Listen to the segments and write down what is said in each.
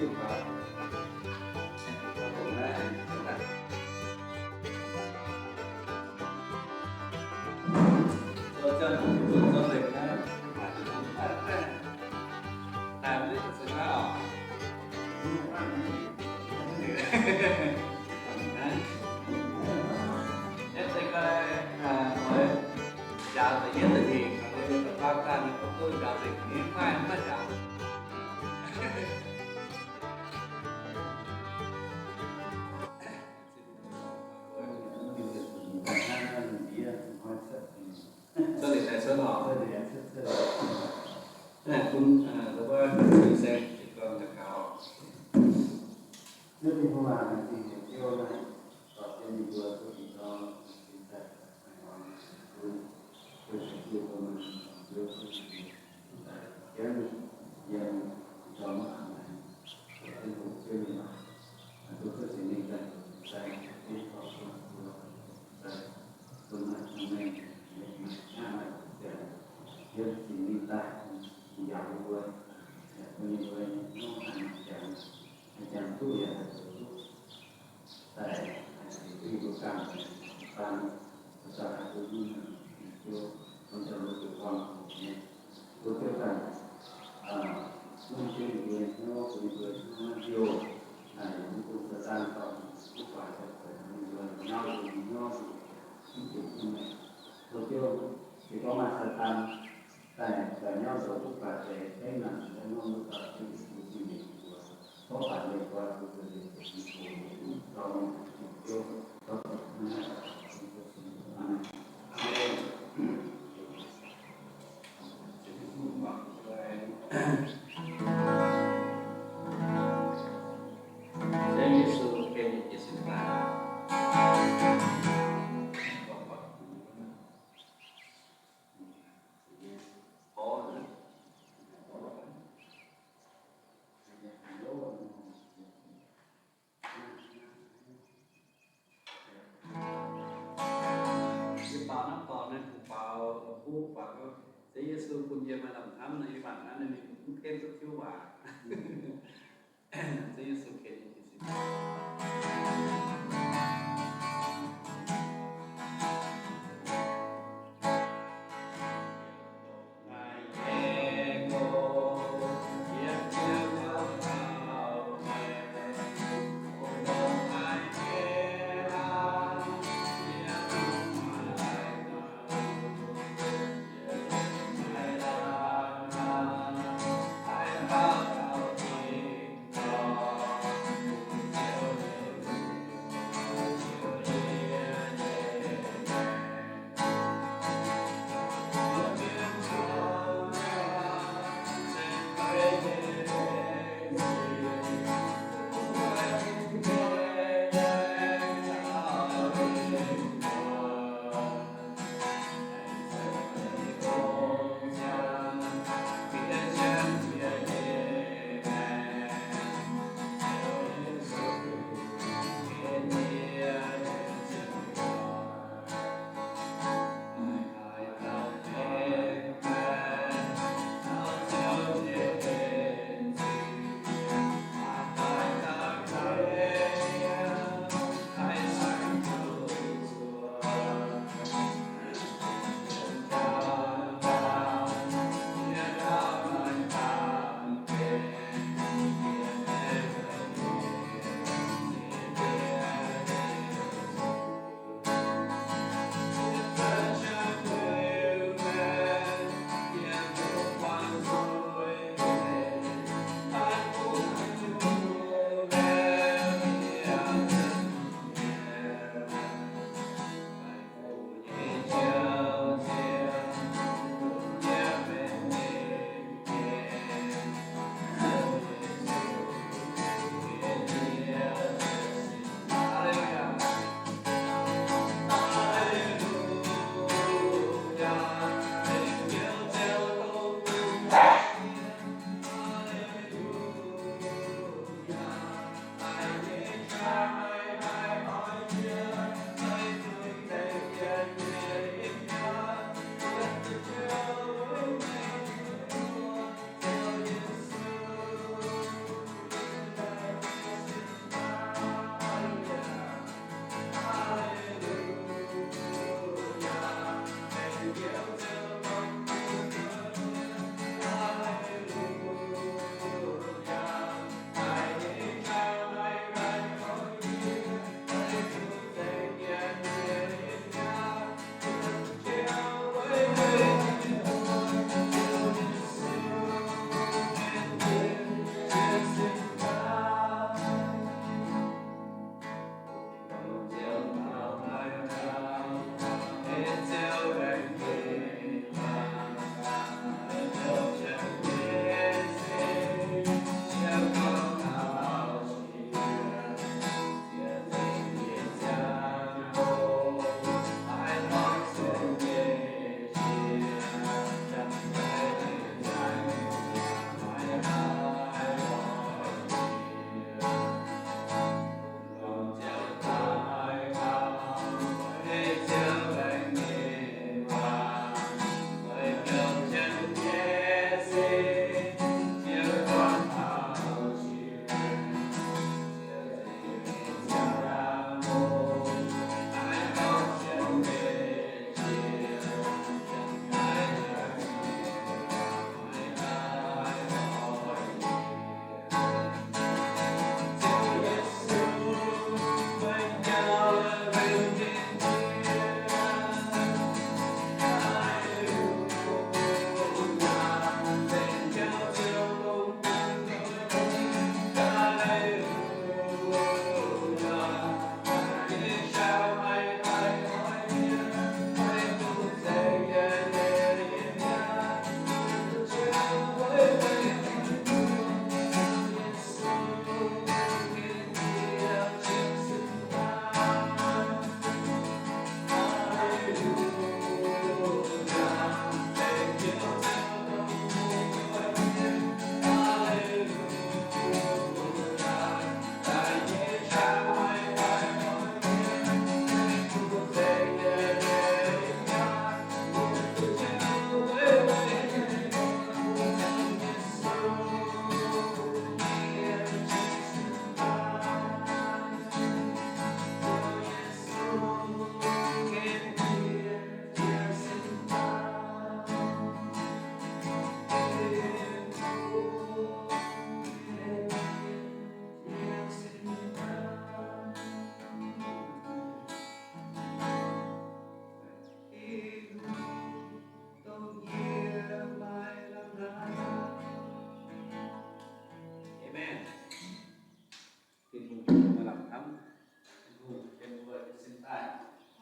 Cuotv liuz daaih cuotv oc. Naaiv bun, aa, wuov, se gorn daux gaux. Yie baaux naaiv dorngx naaiv, kungx baaux, kuv baaux, se Yesu bun yie maaih lamh hnamv naaiv, yie mangc naaiv ninh mv ken duqv tiuv waac. Se Yesu ken yie jiez sin.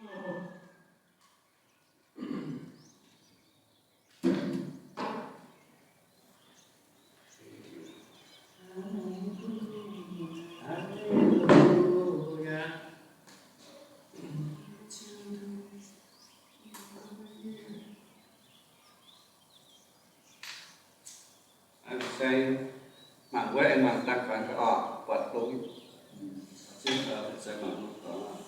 Mangc wuov, aengx mangc dangh faix oc, buatc dongh. Zieqv, mangc dongh.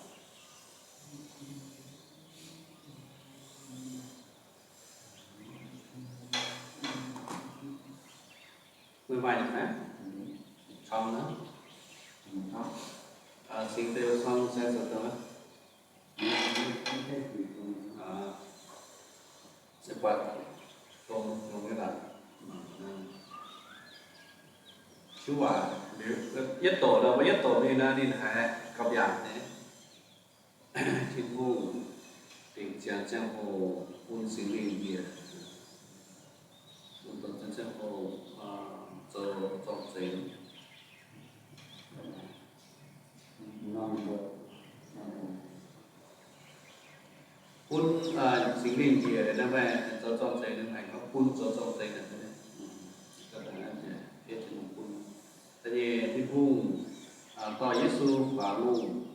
Meih maaih nyei fai? Cong nor. Cingx deix cong se zoux dongh. Se buatc dongh, dongh nyei laaix. Hiuv waac, yietv doqc nor, mbuo yietv doqc ninh nor, ninh haiz gauh mbiaangc nyei. Tin-Hungh dingc ziangx ziangh hoc bun Singx Lingh njiec, bun dorh ziangx ziangh hoc zoux zorng-zengx. Bun Singx Lingh njiec naaiv, meih zoux zorng-zengx naaiv, bun zoux zorng-zengx naaiv. Da'nyeic, Tin-Hungh dorh Yesu faaux lungh,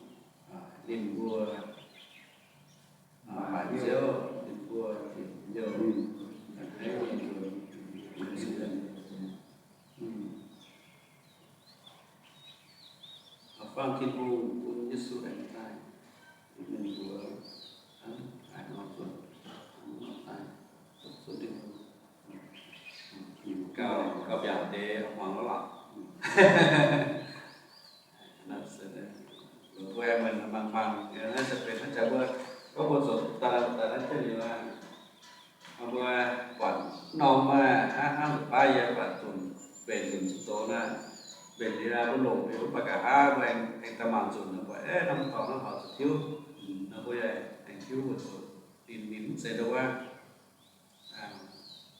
ninh mbuo maaih Ziouv, ninh mbuo heuc Faam Tin-Hungh bun Yesu aengx daaih, ninh mbuo hnangv haaix nor zuotc, hnangv nor daaih, zuotc Tin-Hungh. Gauh, gauh mbiaauc deix muangx lorqc. Mbuo mangc mangc, naaiv se benx hnangv jaax mbuo, gorngv mbuo zoux daaih daaih naaiv jienv liuz aqv. Mbuo buatc norm hnangv hnangv nzunc baav yie buatc zunc mbenc nzunc zoux naaiv, mbenc liuz mbuo longc liuz mv baac nqa'haav mbuo aengx daaih mangc nzunc nor, mbuo aengx norm dorngx norm horc zuqc tiuv, nor mbuo yaac aengx tiuv mbuo zoux ninh, ninh mv zeiz ndau wuov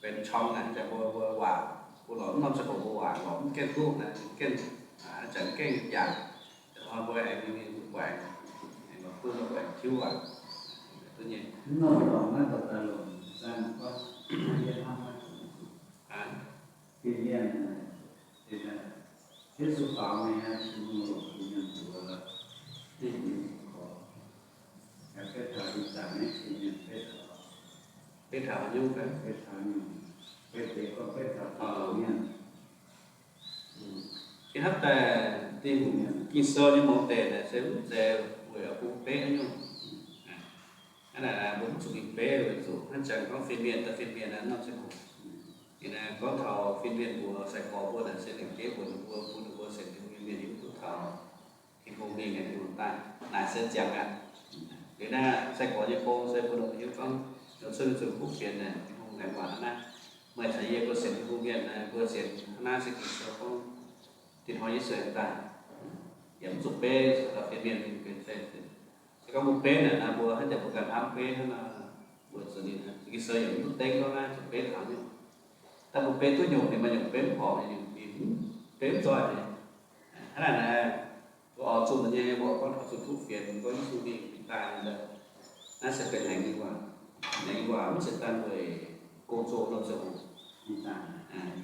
benx cong naaic, jangx mbuo, mbuo waac, mbuo lorz mv norm ziangh hoc mbuo waac lorz mv gaengh duqv naaic, mv gaengh, a'jangc mv gaengh yaac, hnoi mbuo aengx mingh mingh mbuo guaix, aengx lorz duqv mbuo aengx tiuv waac. Duqv nyei. Mv norm dorngx naaiv dorh daaih longc zang gorngv, yie hnamv naaiv, Tin-Mienh, Yesu faaux nyei, Tin-Hungh longc Tin-Mienh mbuox, Tin-Mienh korv, beiv taux ih zanc nyei Tin-Mienh beiv taux, beiv taux nyungc, beiv taux nyungc, beiv deix gorngv beiv taux mienh. Ih hnamv daaih Ging-Sou nyei mouz deic naaic se mv zeiz weic bun beiv nyungc. Hnangv naaic mbuo mv zuqc mingh beiv weic zuqc hnangv jangx gorngv fin-mienh daaih fin-mienh naaiv norm ziangh hoc. Ninh gorngv taux fin-mienh mbuox sai-gorx mbuo naaic se lengc jeiv mbuox ninh mbuo, bun ninh mbuo sienx Tin-Hungh nyei mienh hiuv duqv taux Tin-Hungh mingh nyei Tin-Hungh daaih. Naaic se ziangx aqv. Liuz naaiv sai-gorx nyei gong se bun ninh mbuo hiuv gorngv, ninh cuotv mingh zunh kuv fienx naaic, Tin-Hungh laengz waac hnangv naaiv. Meih caux yie mbuo sienx Tin-Hungh mienh naaic, mbuo sienx hnangv naaiv se Ging-Sou gorngv, tin-hoi Yesu aengx daaih, yaac mv zuqc beiv, zuqc fin-mienh mingh benx fei. Se gorngv mbuo beiv naaic naaic, mbuo hnangv jaax mbuo ganh hnamv beiv hnangv nor, mbuo zuqc ninh, Ging-Sou yaac mv duqv dengv gorngv naaiv zuqc beiv taux nyungc. Daaih mbuo beiv duqv nyungc, ninh maaih nyungc beiv mv horpc, ninh beiv mv zoih. Hnangv naaic naaic, mbuo oix zunh nyei, mbuo gorngv taux zunh kuv fienx, gorngv Yesu mingh daaih, naaiv se benx laengz nyei waac. Laengz nyei waac mv zeiz daaih weic gong-zoh norm ziangh hoc.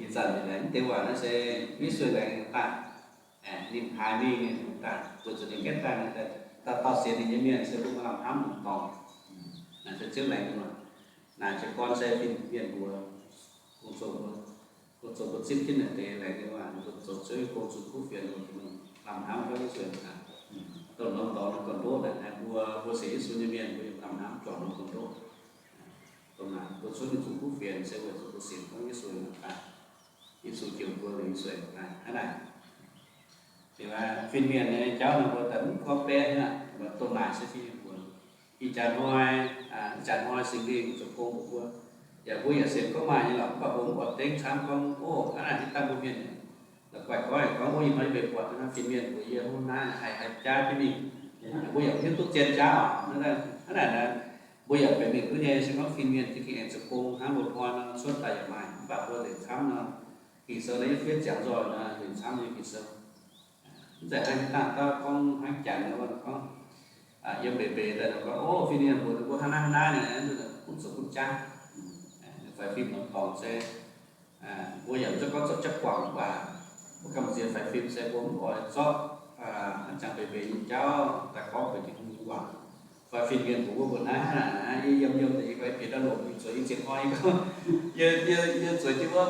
Ih zanc laengz deix waac naaiv se Yesu laengz daaih, ninh haiz mingh daaih, weic zuqc ninh gaengh daaih, dauh dauh sienx ninh nyei mienh se mbuo maaih lamh hnamv longc dorngx. Naaic se Ziouv laengz nyei waac. Naaic jiez gorn se fin-mienh mbuox, gong-zoh mbuo, gong-zoh mbuo zipv jienv naaic deix laengz nyei waac, mbuo zoux Ziouv nyei gong zunh kuv fienx, mbuo lamh hnamv gorngv Yesu aengx daaih. Dongh norm dorngx nor gorn-ndoqv naaic, mbuo, mbuo sienx Yesu nyei mienh, mbuo yaac lamh hnamv juangc norm gorn-ndoqv. Dongh naaic mbuo cuotv mingh zunh kuv fienx se weic zuqc mbuo sienx gorngv Yesu aengx daaih. Yesu joux mbuo, Yesu aengx daaih hnangv naaic. Fin-mienh nyei jauv nor mbuo daaih mv gorngv beiv hnangv, mbuo dongh naaic se fin-mienh mbuox. Ih jaax hnoi, ih jaax hnoi Singx Lingh zoux gong mbuox mbuo. Yaac mbuo yaac sienx gorngv maaih nyei lorqc, mv baac mbuo mv oix dengv camv gorngv, o, hnangv naaic hiuv duqv mbuo mienh, la'guaih gorngv, gorngv wuov ih hnoi yie mbuo buatc hnangv fin-mienh mbuox yie hnangv naaiv haih, haih jaav jienv mingh. Mbuo yaac hiuv duqv zien jaav oc. Hnangv naaic, mbuo yaac benx mingh duqv nyei, se gorngv fin-mienh za'gengh aengx zoux gong hnangv loz-hnoi nor, cuotv daaih yaac maaih, mv baac mbuo nzengc camv nor, Ging-Sou naaiv yietv fiev ziangx nzoih nor, nzengc camv nyei Ging-Sou. Mv zeiz hnangv dangh dauh gorngv hnangv janx nor gorngv, Yiem mbeix mbeix daaih nor gorngv, o, fih ninh mbuo, ninh mbuo hnangv naaiv hnangv naaiv, ninh mbuo butv zoux butv jaav. Faix fim norm dorngx se mbuo yaac mv zuqc gorngv zoux jauv guangc mv baac mbuo gamh nziex faix fim se mbuo mv oix zorqv a'jangc mbeix mbeix nyei jauv daaih gorngv benx Tin-Hungh nyei waac. Faix fim mienh mbuox mbuo mbuox naaiv hnangv naaic, yie yiem yiem deix yie ganh bieqc daaih longc, yie zueiz yie zienx hnoi yie gorngv, yie, yie, yie zueiz jienv wuov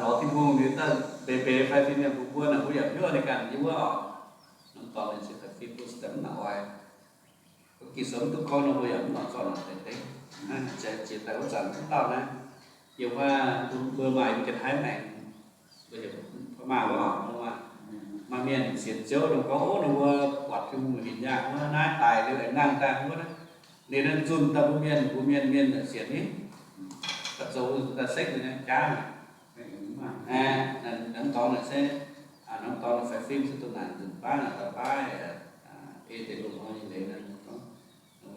lorz Tin-Hungh liuz daaih mbeix mbeix faix fim mienh mbuox mbuo naaic, mbuo yaac hiuv ninh ganh nyei wuov oc. Norm dorngx ninh se faix fim mbuo se daaih mv nangc oix Ging-Sou mv duqv gorngv nor, mbuo yaac mv nor zorqv nor deix deix. Jiex daaih wuov zanc mv dauh naaiv, yiem wuov mbuo maaih Janx-Taiv maengx, mbuo heuc Paa Maah wuov oc, maaih mienh sienx Ziouv nor gorngv, ov, ninh mbuo buatc Tin-Hungh hinc yaangh wuov naaiv daic liuz aengx nangh daaih wuov, ninh naaiv zunh daaih mbuo mienh, mbuo mienh, mienh sienx ni, daaih zoux daaih sekv ninh jaav naaic. Norm dorngx naaic se, norm dorngx naaic faix fim se duqv naaic nzunc baav naaic da'baav ei deix loz-hnoi nyei leiz naaic gorngv,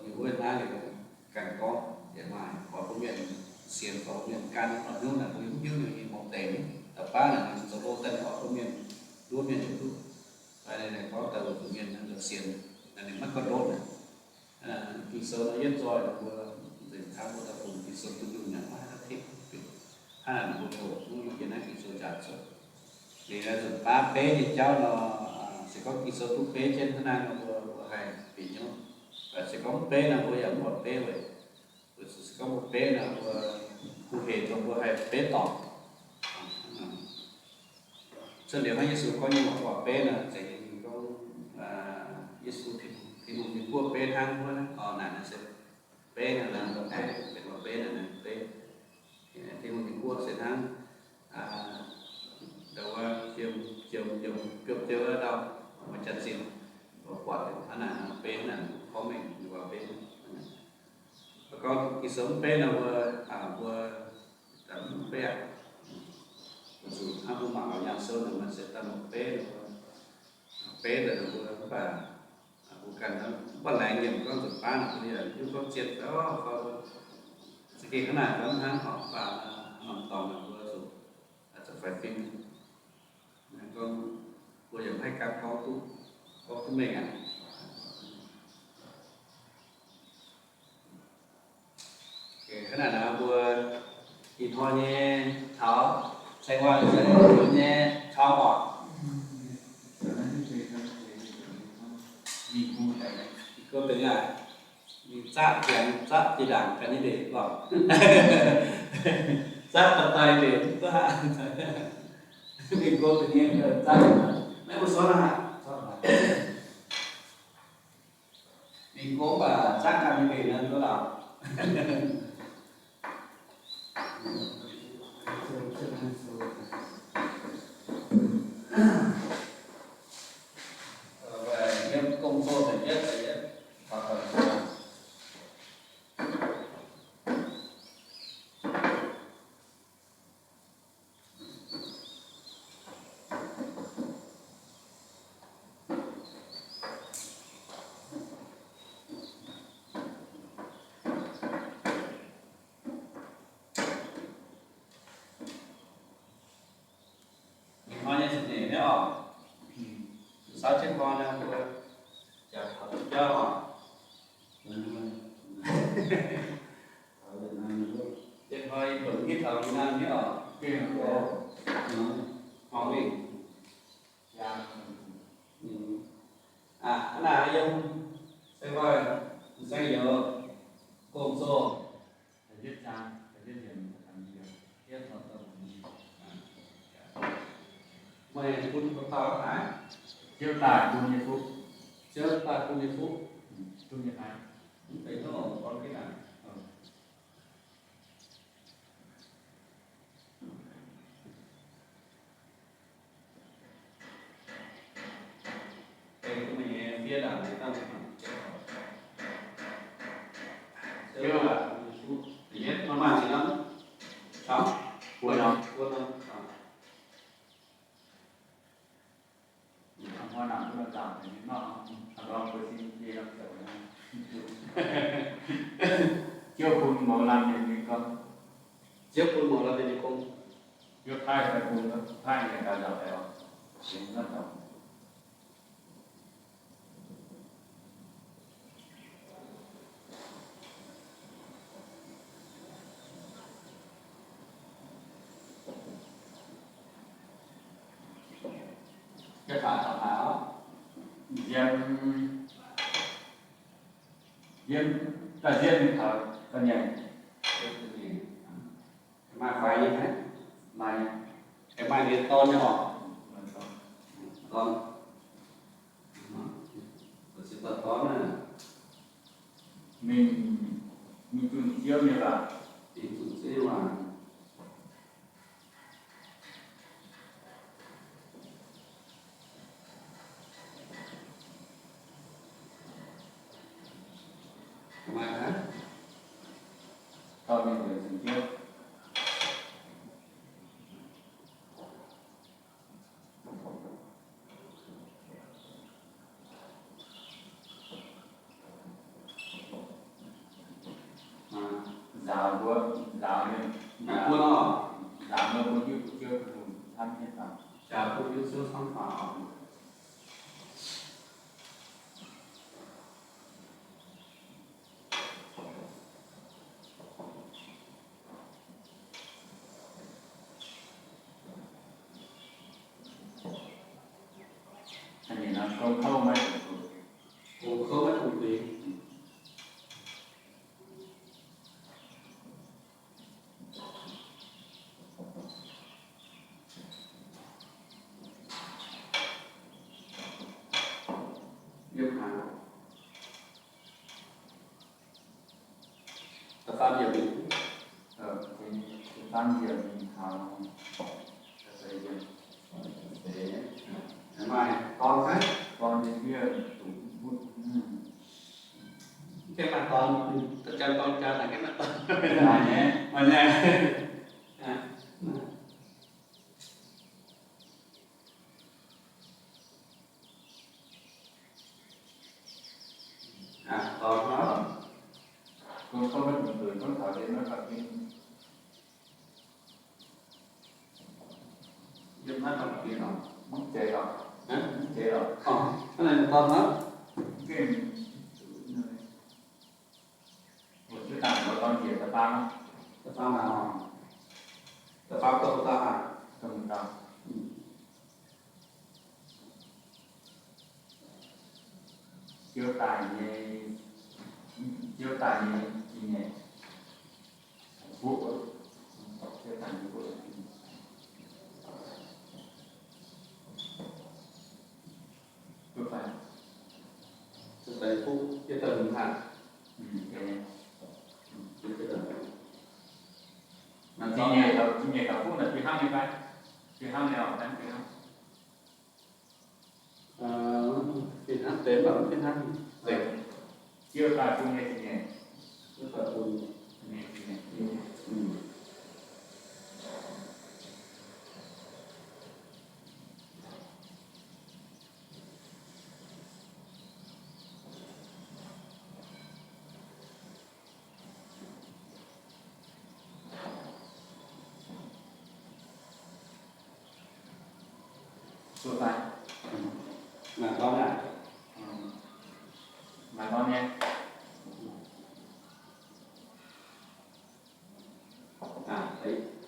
ninh wuov naaiv liuz ganh gorngv yietc maaih oix bun mienh sienx, oix bun mienh gan oix hnyouv naaic mbuo mv hiuv ninh nyei mbuox deix ni. Da'baav naaic ninh zoux loz daaih ninh oix bun mienh, nduov mienh yietc duqv, fai ninh gorngv daaih weic zuqc mienh naaiv sienx, naaic ninh maiv gorngv ndoqv naaic. Ging-Sou nor yietv nzoih mbuo nzengc camv mbuo daaih fungx Ging-Sou duqv nyungc naaic maiv haih tengx hnangv naaic mbuo hoqc mv maaih jienv naaiv Ging-Sou jaax zoux. Liuz nzunc baav beiv nyei jauv nor, se gorngv Ging-Sou duqv beiv jienv hnangv naaiv nor mbuo, mbuo haih bieqc hnyouv. Mv baac se gorngv mv beiv nor mbuo yaac mv oix beiv weic, weic zuqc se gorngv mbuo beiv nor mbuo, mbuo hec dongh mbuo haih beiv dorngc. Cuotv liuz hnangv Yesu gorngv nyei waac beiv nor, zeiz gorngv Yesu, Tin-Hungh nyei guoqv beiv hnangv wuov, naaic naaiv se beiv naaic, benx waac beiv naaic, beiv, Tin-Hungh nyei guoqv se hnangv, ndau wuov, jiem, jiem, jiem, biopv jienv wuov ndau, maaih jaax-zinh, buatc hnangv naaic, beiv hnangv naaic, gorngv mengh waac beiv. Gorngv Ging-Sou mv beiv nor mbuo, mbuo mv beiv aqv. Weic zuqc hnangv mbuo mangc Laauc Yaangh Sou nor, maaih se daaih mbuo beiv nor, beiv daaih nor mbuo mv baac mbuo ganh mv baac laengz nyiemc gorngv nzunc baav nor mbuo yaac hiuv gorngv zien fai, fai za'gengh hnangv naaic fai mv hnangv oc, mv baac norm dorngx nor mbuo zuqc, zuqc faix fim. Gorngv mbuo yaac mv haih gan gorngv duqv, gorngv duqv mengh aqv. Hnangv naaic nor mbuo ih hnoi nyei taux saeng waang nyei qauv oc, mingh go deix aqv, mingh zatv ziangx zatv jiex ndaangc ganh nyei ndeic lorqc, zatv daaih daaih ndeic mv duqv aqv. Mingh go deix nyei zatv, maiv mbuo sortv aqv, mingh go mv baac zatv ganh nyei ndeic nor duqv lorqc. Yiem Gong-Zoh da'yietv, da'yietv, ih hnoi nyei zuqc nyeic nyei oc. Zuqc saav jienv hnoi nor mbuo jaax taux duqv jauv oc. Jienv hnoi yie longc hitv taux Việt Nam nyei oc. Hngongx mingh. Hnangv naaic yiem, se wuov, saeng youz, Gong-Zoh. Meih bun mbuo dauh haaix? Ziouv daaih bun nyei fuqv. Ziouv daaih bun nyei fuqv. Bun nyei haaix? Mv deix hnangv gorngv jienv naaic. Ziouv bun mouz laanh mienh nyei gong. Ziouv bun mouz laanh mienh nyei gong. Ziouv taaih daaih bun, taaih nyei gaax nzauc daaih oc. Sienx nzauc. Yiem, yiem daaih zien taux da'nyeic. Maaih faix nyei fai? Maaih. Aengx maaih ninh dorn nyei oc. Dorn. Dorn, dorn aqv. Mingh, mingh zunh Ziouv nyei waac. Mingh zunh Ziouv nyei waac. Maaih aqv. Dorh mingh zunh Ziouv. Nzaaux mbuo, nzaaux mienh, nzaaux mbuo hiuv duqv Ziouv Tin-Hungh camv nyei faaux. Nzaaux mbuo hiuv Ziouv camv faaux. Gong kouv maiv dungx zuiz. Gong kouv maiv dungx zuiz. Yiem haaix? Da'faam yiemc. Da'faam yiemc taux da'feix yiemc. Maaih dorn fai? Dorn nyei fiev dungx mutv. Mv gaengh maaih dorn, da'jang dorn jaa naaic gaengh maaih dorn. Maaih nyei. Maaih nyei. Aa, dorn hnangv. Gorngv, gorngv maiv dungx zuiz, gorngv taux yie maiv baac gengh. Yie maiv baac gengh oc. Mv zeiz oc. Mv zeiz oc. Hnangv naaic dorn hnangv. Mv gengh. Da'faam, da'faam dongh daaih. Ziouv daaih nyei, Ziouv daaih nyei jiex nyei. Fuqv, Ziouv daaih nyei fuqv. Duqv fai? Duqv fai fuqv, Ziouv daaih hungh haaix? Mv baac zingh nyeic taux, zingh nyeic taux fuqv naaic fih hnangv nyei fai? Fih hnangv nyei oc, fih hnangv. Fih hnangv deix mv baac mv fih hnangv. Ziouv daaih bun nyei zingh nyeic. Ziouv daaih bun nyei zingh nyeic. Maaih dorn aqv. Maaih dorn nyei.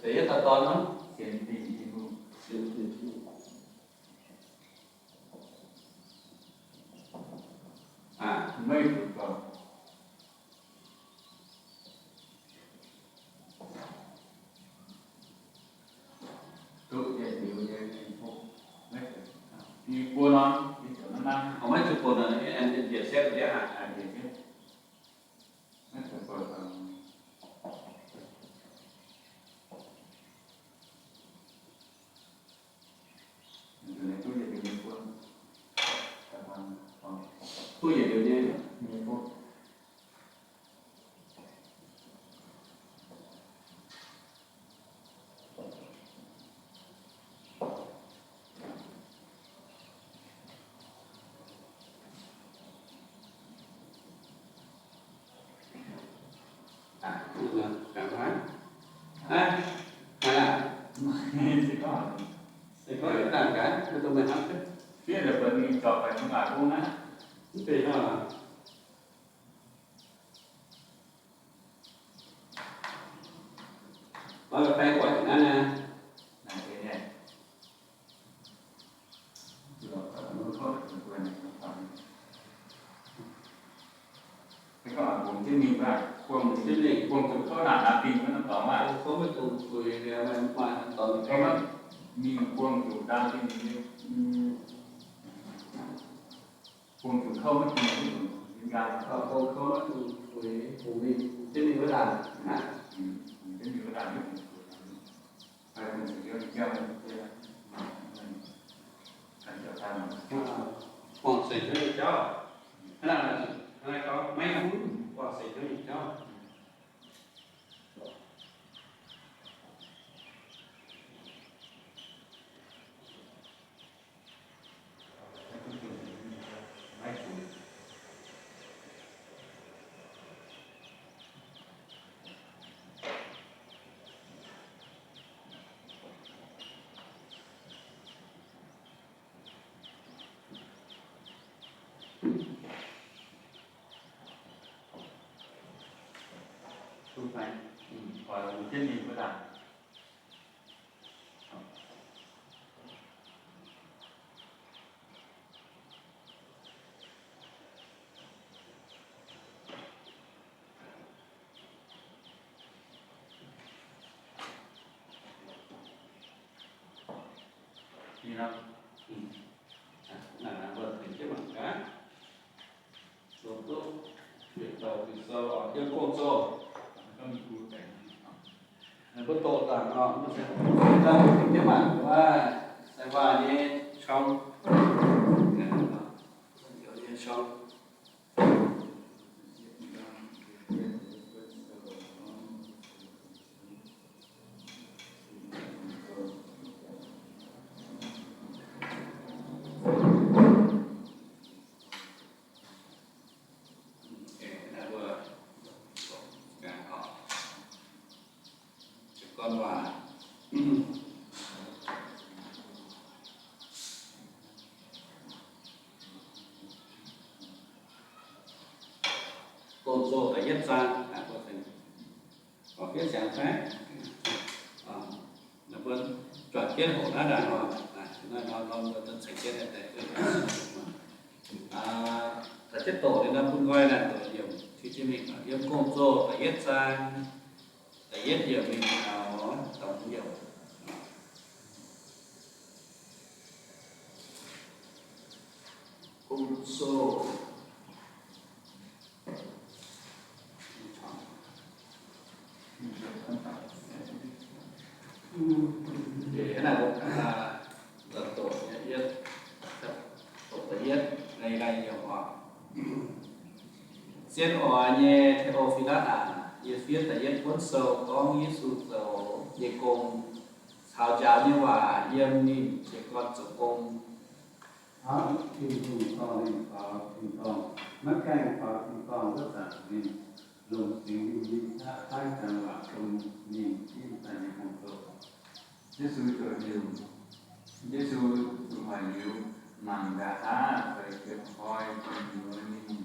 Da'yietv dauh dorn nor, sienx dingc Tin-Hungh. Sienx dingc Tin-Hungh. Maiv zuqc gorngv. Duqv yietc liuz nyei tin-fo, maiv zuqc, yie buo norm, yie ziouc maiv nanv. Maiv zuqc buatc, maiv zuqc buatc. Duqv yietc liuz nyei, nyei buo. Nói là phải gọi thằng An à. Longc jienv mingh mv baac buangh zuqc, buangh zuqc kouv naanc naaiv dingh wuov norm dorngx maah. Kouv maiv dungx zuiz, mingh buangh zuqc naanc dingh. Buangh zuqc kouv maiv dungx zuiz, bungx kouv maiv dungx zuiz, bungx mingh, bungx jienv mingh wuov laanh. Bungx jienv mingh wuov laanh, maiv dungx zuiz. Buangh zuqc hnyouv nyei jauv. Buangh zuqc hnyouv nyei jauv. Hnangv naaiv, hnangv naaiv gorngv maiv gunv buangh zuqc hnyouv nyei jauv. Naaiv mbuo tengx jienv mangc gaax. Mbuo duqv bieqc douc Ging-Sou oc, yiem Gong-Zoh. Mbuo doqc dangc oc, mbuo tengx jienv mangc wuov sai-huaax nyei ช่อง, nyei ช่อง. Gorn waac. Gong-Zoh da'yietv zaang, gorngv fiev siangx fai? Mbuo juangc jienv hoqc naaiv ndaangc oc. Naaiv norm norm mbuo ceix jienv daaih duqv. Taux jienv doqc liuz nor bun nqoi naaic doqc yiemc ti jienv mingh. Yiem Gong-Zoh da'yietv zaang, da'yietv yiemc mingh taux da'hmz yiemc. Gong-Zoh. Zien oix nyei Te^o^fi^latv aac, yie fiev da'yietv buonv sou gorngv Yesu zoux nyei gong caux njaaux nyei waac yiem ninh jiez gorn zoux gong. Hnangv Tin-Hungh dorh ninh faaux tin-dorngh, maiv gaengh faaux tin-dorngh wuov zanc ninh longc Singx Lingh nyei qaqv paaiv janx waac bun ninh ginv daaih nyei gong-zoh. Yesu zoux liuz, Yesu zuqc hoic liuz, mangc nqa'haav feix ziepc koi gu'nyuoz ninh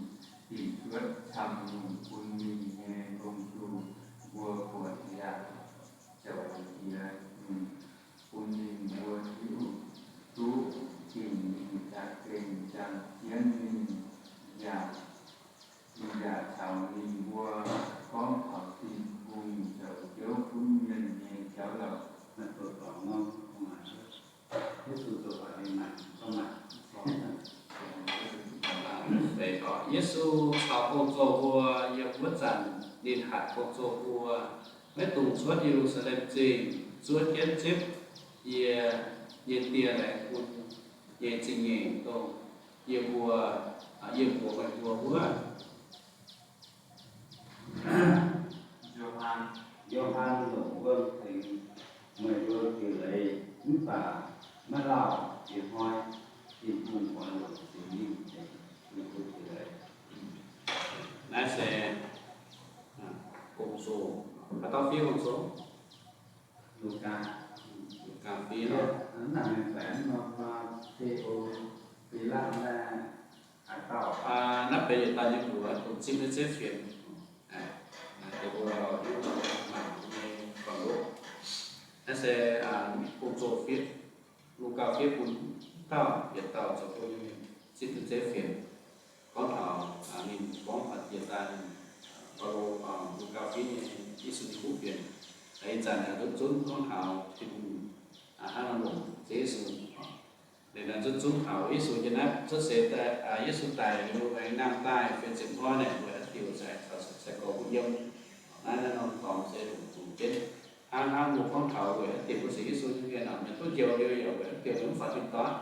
dingc cuotv camv nyungc bun ninh nyei gong-zoh mbuo buatc yaac zoux jiex nyungc bun ninh mbuo hiuv duqv dingh ninh jaax gengh jangx jienv ninh yaac, ninh yaac caux ninh mbuo gorngv taux Tin-Hungh zoux Ziouv gunv mienh nyei jauv louc. Yesu caux gong-zoh mbuo yiem wuov zanc ninh hatc gong-zoh mbuo maiv dungx cuotv Ye^lu^saa^lem Zingh, zuov jienv zipv yie nyei die laengz bun nyei zingh nyeic dongh yie mbuo, yie mbuox meih mbuo wuov. Yo^han longc wuom tengx meih mbuo jiex leiz, mv baac maiv lauh jiex hnoi Tin-Hungh oix longc Singx Lingh tengx meih mbuo jiex leiz. Naaiv se gong-zoh, haaix dauh fiev gong-zoh? Lugaa. Lugaa fiev. Naaiv benx yietc dauh nyei mbuox dongh zipv nyei zeiv fienx. Naaiv deix mbuo hiuv mangc nyei gorn-ndoqv. Naaiv se gong-zoh fiev, Lugaa fiev bun dauh yietc dauh zoux gong nyei mienh zipv nyei zeiv fienx. Gorngv taux ninh gorngv taux jiex daaih ninh Baulo, Lugaa fingx nyei Yesu nyei kuv fienx. Ih zanc nduov zunv gorngv taux Tin-Hungh hnangv nor longc Ziouv Yesu. Liuz nor zunv zunv taux Yesu jiex naaiv cuotv seix daaih, Yesu daic liuz aengx nangh daaih feix ziepc hnoi naaic, weic haaix diuc se sai-gorx mbuo yiem. Naaiv norm dorngx se longc zuqc jienv hnangv, hnangv mbuo gorngv taux weic haaix diuc mbuo sienx Yesu nyei mienh nor, mienh duqv njoux liuz yaac weic haaix diuc mbuo mv faaux tin-dorngh.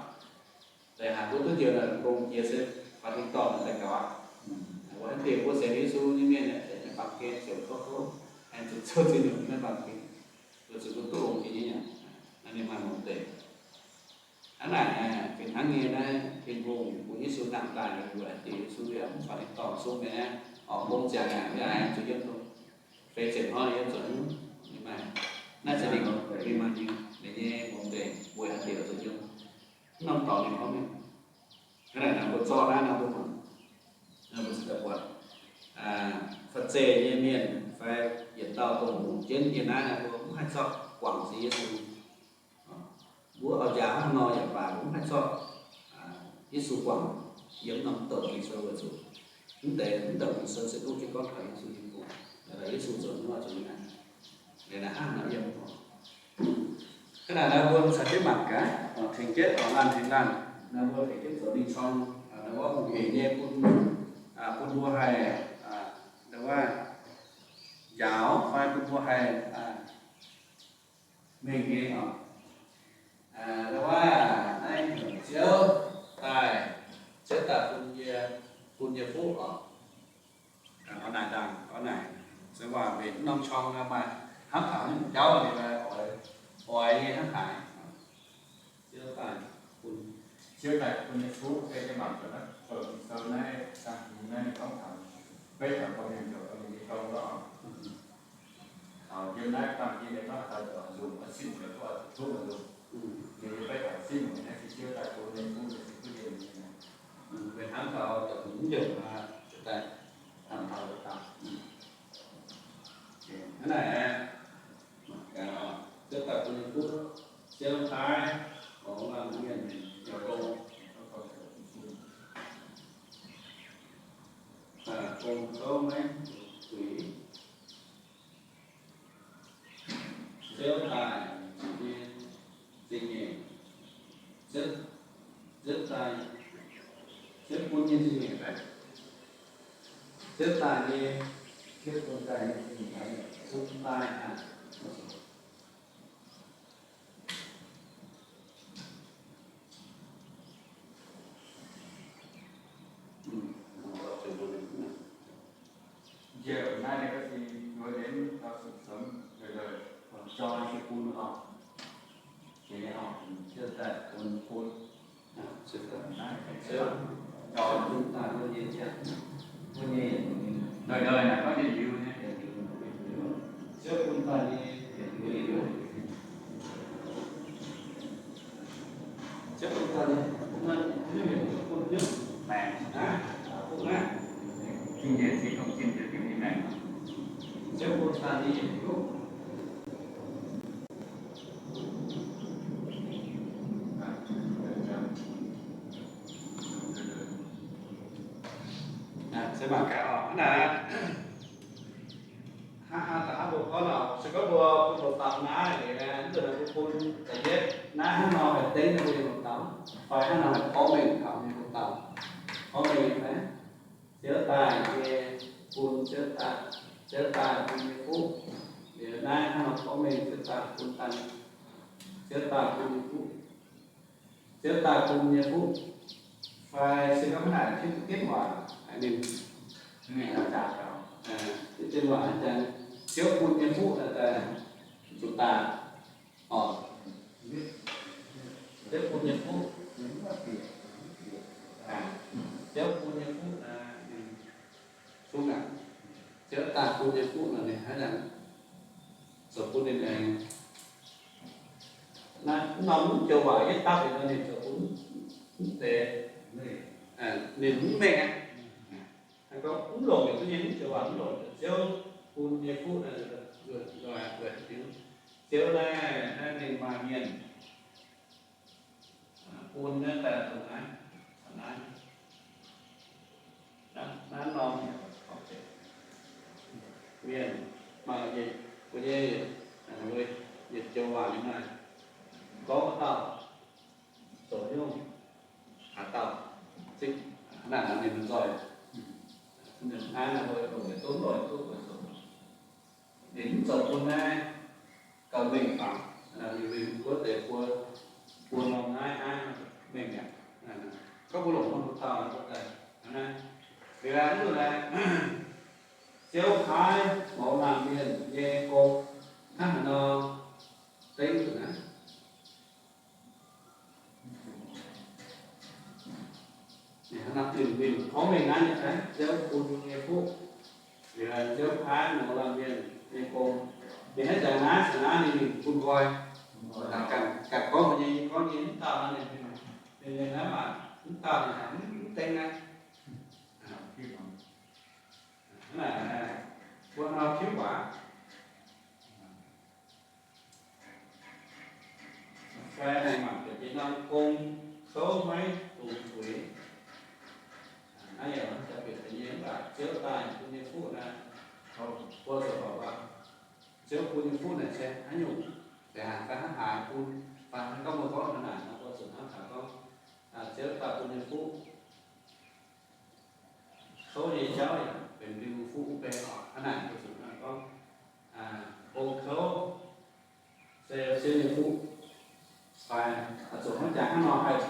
Deix haaix mbuo duqv njoux naaic, longc jiex se faaux tin-dorngh naaic daaih gaux aqv. Weic haaix diuc mbuo sienx Yesu nyei mienh naaic, maiv baamh gen ziouc kouv kouv, aengx zuqc zoux ziex nyungc maiv baamh gen, weic zuqc mbuo duqv longc jiex nyei aqv. Naaiv ninh maaih longc deix. Hnangv naaic, fih hnangv nyei naaiv Tin-Hungh bun Yesu nangh daaih, weic haaix diuc Yesu yaac mv faaux tin-dorngh sung nyei naaiv, orqc, mbong ziangx yaac mv haih zuqc yiem dongh feix ziepc hnoi yiem zuqc haaix nyungc, ninh maaih, naaiv se ninh, ninh maaih ninh, ninh nyei longc deix weic haaix diuc zuqc yiem. Mv norm dorngx ninh gorngv mingh. Hnangv naaic nor mbuo zorqv naaiv nor mbuo mangc, mbuo ziouc daaih buatc Faa-Liuh-Zeiz nyei mienh fai yietc dauh dongh longc jienv yiem naaiv nor, mbuo mv haih zorqv guangc Ziouv Yesu. Mbuo oix njaaux hnangv nor yaac baac mbuo mv haih zorqv Yesu guangc yiem norm douc Ging-Sou weic zuqc mv deix, mv douc Ging-Sou se duqv jienv gorngv taux Yesu nyei gong, Yesu zoux haaix nyungc zoux nyei. Liuz naaiv hnangv nor yiem oc. Hnangv naaic nor mbuo caux jienv mangc gaax, tengx jienv oix laanh tengx laanh, nor mbuo tengx jienv zoux ninh corng, nor wuov hungh hec nyei bun, bun mbuo haih, nor wuov njaaux fai bun mbuo haih mengh nyei oc. Nor wuov naaiv heuc Ziouv daaih, Ziouv daaih bun yie, bun yie fuqv oc. Oix naaic ndaangc, oix naaic, se waac mbenc norm corng nor maaih hnamv taux nyungc jauv ninh oix, oix nyei hnangv haaix. Ziouv daaih bun, Ziouv daaih bun nyei fuqv se nyei mangc gaax naaiv, Ging-Sou naaiv, dangh hmz naaiv ninh gorngv taux, beiv taux dorh mingh ziouc dorh mingh nyei dorngx lorqc. Taux yiem naaiv baamh gen nyei gorngv taux nzunc, simv nzunc, duqv nzunc. Ninh nyei beiv taux simv naaiv se Ziouv daaih bun nyei fuqv, se duqv yiem nyei. Weic hnamv taux mv njoux daaih, hnamv taux daaih. Hnangv naaic, Ziouv daaih bun nyei fuqv, Ziouv taaih, oix laanh mienh yaac gong, gong kouv maiv zuiz. Ziouv daaih nyei zingh nyeic, Ziouv, Ziouv daaih, Ziouv bun nyei zingh nyeic daaih, Ziouv daaih nyei, Ziouv bun daaih nyei zingh nyeic, bun daaih hnangv. Njiec naaiv nyei ga'sie nduov nzengc dauh sumc seix lorqc, joi se bun oc. Jiex nyei oc, Ziouv daaih bun, bun. Ziouv bun daaih bun nyei, bun nyei, ndoih ndoih naaic gorngv yietc liuz nyei. Ziouv bun daaih nyei, Ziouv bun daaih nyei, bun nyei, bun nyei maengc aqv, bun aqv. Zingh nyeic se dongh zinh njiec diuc nyei maengc. Ziouv bun daaih nyei yietc liuz. Se mangc gaax oc, hnangv naaic. Hnangv, hnangv da'hnangv mbuo gorngv oc, se gorngv mbuo bun mbuo daux naaiv liuz, mv zeiz mbuo bun da'yietv naaiv hnangv nor haih dengv mbuo nyei mbuoqc daux, fai hnangv nor haih porv mengh taux mbuo nyei mbuoqc daux. Porv mengh fai Ziouv daaih nyei bun, Ziouv daaih, Ziouv daaih bun nyei fuqv. Liuz naaiv hnangv nor porv mengh Ziouv daaih bun daaih, Ziouv daaih bun nyei fuqv. Ziouv daaih bun nyei fuqv. Fai se gorngv hnangv naaic, Ziouv duqv dienv waac haic ninh, duqv dienv waac haic, Ziouv bun nyei fuqv daaih zuqc daaih oc. Ziouv bun nyei fuqv, Ziouv bun nyei fuqv, zungv aqv. Ziouv daaih bun nyei fuqv nor ninh haaix zanc zoux bun ninh aengx, naaiv norm mv joux waac yietv dapv liuz nor ninh zoux bun mv deix, ninh mv mengh aqv. Gorngv mv longc liuz duqv nyei mv joux waac mv longc, Ziouv bun nyei fuqv, Ziouv naaiv, naaiv ninh maaih mienh bun naaiv daaih dongh naaiv, naaiv, naaiv norm mienh, maaih mbuo nyei, mbuo nyei yietc joux waac nyei naaic, gorngv wuov dauh zoux nyungc, haaix dauh zipv, naaiv naaic ninh nzoih. Naaiv naaic mbuo longc yietc zungv longc yietc zungv zoux. Ninh mv zoux bun naaiv gauh mengh faaux, ninh mbuo deix buo, buo norm naaiv naaiv mengh mi'aqv. Gorngv mbuo longc norm dauh daaih, liuz naaiv, Ziouv paaiv mouz laanh mienh nyei gong hnangv haaix nor dengv zuqc naaiv. Ninh hnangv naaiv ninh, ninh gorngv mengh naaiv nyei fai, Ziouv bun nyei fuqv, liuz Ziouv paaiv mouz laanh mienh nyei gong. Ninh hnangv jangx naaiv, jangx naaiv ninh, ninh bun nqoi. Ganh, ganh gorngv mbuo nyei, gorngv nyei mv dauh naaiv ninh, ninh, ninh naaiv maaih mv dauh ninh haiz mv dengv naaiv. Hnangv naaic, mbuo nor tiuv waac. Fai naaic mangc deix norm gong kouv maiv dungx fuix. Naaiv yaac maiv caux bieqc deix nyei, mv baac Ziouv daaih bun nyei fuqv naaic, mbuo zoux horpc, Ziouv bun nyei fuqv naaic se haaix nyungc, deix haaix fai hnangv haaix bun, fai hnangv gorngv mbuo gorngv hnangv naaic nor, mbuo zuqc hnamv taux gorngv Ziouv daaih bun nyei fuqv kouv nyei jauv yaac benx Tin-Hungh fuqv mv bei oc. Hnangv naaic mbuo zuqc hnamv gorngv, gong kouv se Ziouv nyei fuqv. Fai zuqc hnangv jaax hnangv nor haih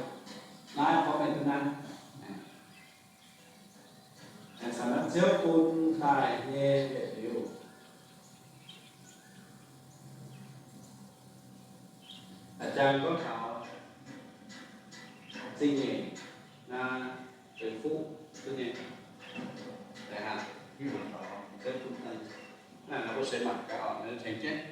naaiv gorngv mengh duqv naaiv. Aengx caux naaiv Ziouv bun daaih nyei yietc liuz, a'jang gorngv taux zingh nyeic naaiv benx fuqv duqv nyei. Deix hnangv, Ziouv bun daaih, naaiv mbuo seix mangc gaax oc, tengx jienv.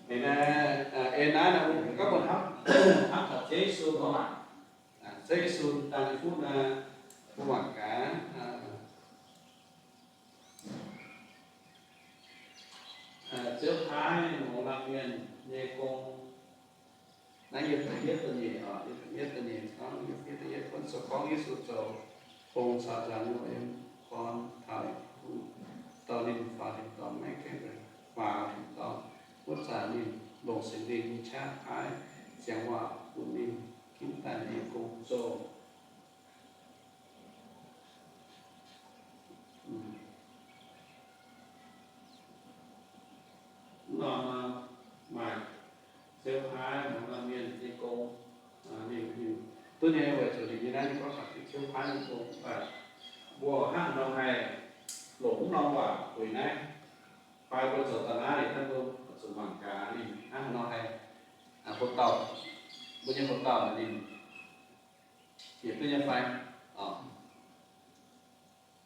Liuz naaiv, ei naaiv gorngv mbuo hnamv, hnamv taux Ziouv Yesu gorngv, Ziouv Yesu daaih nyei fuqv naaiv, mbuo mangc gaax. Ziouv paaiv mouz laanh mienh nyei gong. Naaiv yietc da'yietv da'nyeic oc, yietc da'yietv da'nyeic gorngv, yietc da'yietv gorngv, se gorngv Yesu zoux gong caux nzangc nor yiem gorn taux, dorh ninh faaux tin-dorngh maiv gaengh faaux tin-dorngh, wuov zanc ninh longc Singx Lingh nyei qaqv paaiv siang waac bun ninh ginv daaih nyei gong zoh. Mv norm maaih Ziouv paaiv mouz laanh mienh nyei gong, ninh, ninh duqv nyei weic zuqc ninh nyei naaiv ninh gorngv taux Ziouv paaiv nyei gong, mv baac mbuo hnangv nor haih longc mv norm waac bueix naaiv, fai mbuo zoux daaih naaiv liuz, hnangv mbuo zuqc mangc gaax ninh hnangv nor haih, houc dauh, mbuo nyei houc dauh ninh yietc duqv nyei fai.